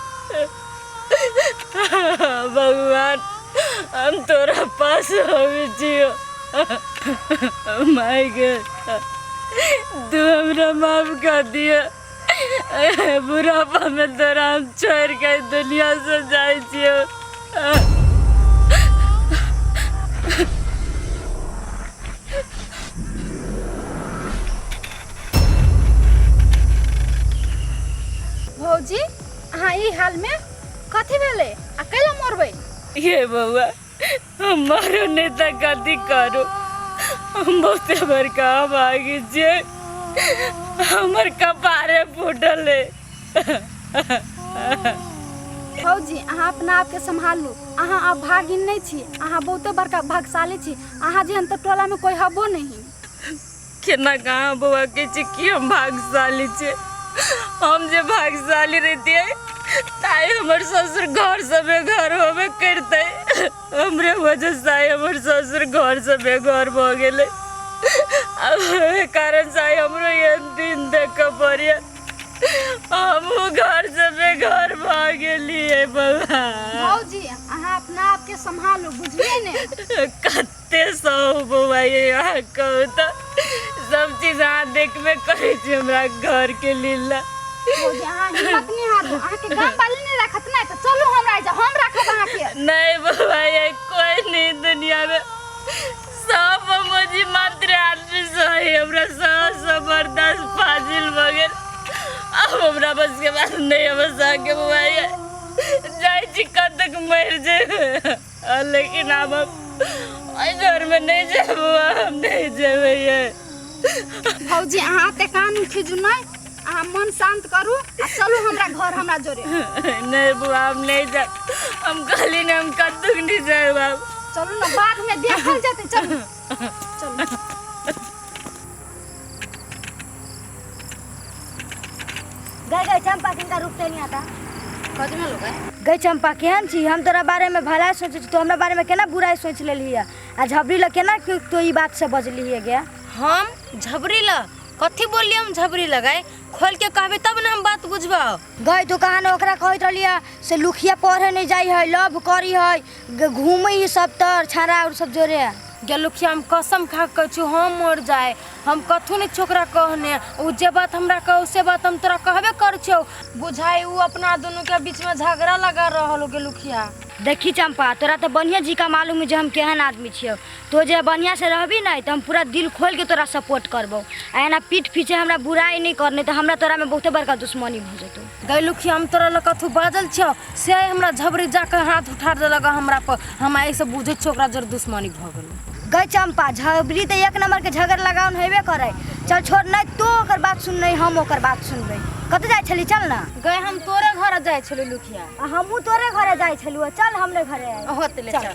भगवान, हम तोरा पास अबै छियौ। माय गे, तू हमरा माफ कऽ दिअ। बुढ़ापा में तोरा हम छोड़ि के दुनिया से जाइ छियौ। भौजी, अहाँ ई हाल में कथी भेलै आ कैला मरबै? ये बउआ, हम मारो नहीं तऽ कथी करू? हम बहुते बड़का भागी छियै, हमर कपारे फूटल है। भौजी, अहाँ अपना आपके सम्हालू। अहाँ अब भागिन नहीं छी, अहाँ बहुते बड़का भाग्यशाली छी। अहाँ जेहन तऽ टोला में कोई हबो नहीं। केना कहाँ बौआ के छी कि हम भाग्यशाली छियै? हम जे भाग्यशाली रहितियै ताइ हमर ससुर घर से बेघर होबे करतै। हमरे वजह से आइ हमर ससुर घर से बेघर भऽ गेलै। आब ओहे कारण से आइ हमरो एहन दिन देखऽ पड़ैया, हमहूँ घर से बेघर भऽ गेलियै बौआ। भौजी, अहाँ अपना आपके सम्हालू, बुझलियै ने? कते सहू बौआ ये, अहाँ कहू तऽ? सब चीज अहाँ देखबे करै छी हमरा घर के लीला। भौजी, अहाँ हिम्मत नहीं हारू। अहाँके गाम वाली नहीं राखत नहीं तऽ चलू हमरा जा, हम राखब अहाँके। नहीं बौआ ये, कोई नहीं दुनिया में, सब मौजी मात्र आदमी सही। हमरा सब जबरदस्त फाजिल भऽ गेल, आब हमरा बस के बात नहीं है। बस आके बौआ ये जाइ छी, कतक मरि जेबै, लेकिन आब हम ओहि घर में नहीं जेबै बौआ, हम नहीं जेबै ये। भौजी, अहाँ एते कान खीजू नहीं, अहाँ मन शांत करू आ चलू हमरा घर हमरा जोरे। नहीं बुआ, हम नहीं जाए, हम कहली नहीं, हम कतुक नहीं जाए बाब। चलू ना, बाद में देखल जेतै, चलू चलू। गई गई चंपा, किनका रुकते नहीं आता? कथी में लोग? गई चंपा, केहन छी? हम तोरा बारे में भला सोचे छी, तू हमरा बारे में केना बुराई सोच लेलही है? आ झबरी ल केना तू ई बात से बजली है गे? हम झबरी ल कथी बोलिए? हम झबरी लगाए खोल के कहबे तब ना हम बात बुझबो। गई, तू कहाँ ने ओकरा कहैत रहली है से लुखिया पढ़े नहीं जाई है, लव करी है, घूमै है सब तर छाड़ा और सब जोरे। गे लुखिया, हम कसम खा के कहै छी, हम मर जाए, हम कथू नहीं छोकरा कहने। उ जे बात हमरा कहू से बात हम तोरा कहबे कर छियौ। बुझाई उ अपना दुनू के बीच में झगड़ा लगा रहल हो गे लुखिया। देखी चंपा, तोरा तो बढ़िया जी का मालूम है जे हम केहन आदमी छियौ। तो जे बढ़िया से रहबी नहीं तो हम पूरा दिल खोल के तोरा सपोर्ट करबौ, आ एना पीठ पीछे हमरा बुराई नहीं करने तो हमरा तोरा में बहुते बड़का दुश्मनी भऽ जेतौ। गई लुखिया, हम तोरा लग कथू बाजल छियौ से हमरा झबरी जाके हाथ उठा देलक हमरा पर। हम एहि से बुझै छियौ ओकरा जर दुश्मनी भऽ गेल। गई चंपा, झबरी तो एक नंबर के झगड़ लगाउन हेबे करे। चल छोड़, नहीं तो ओकर बात सुन, नहीं हम ओकर बात सुनबै। कतऽ जाइ छली? चल ना। गई, हम तोरे घर जाइ छली लुखिया। आ हमहूँ तोरे घरे जाइ छलू, चल हमरे घरे आइ। होतले चल।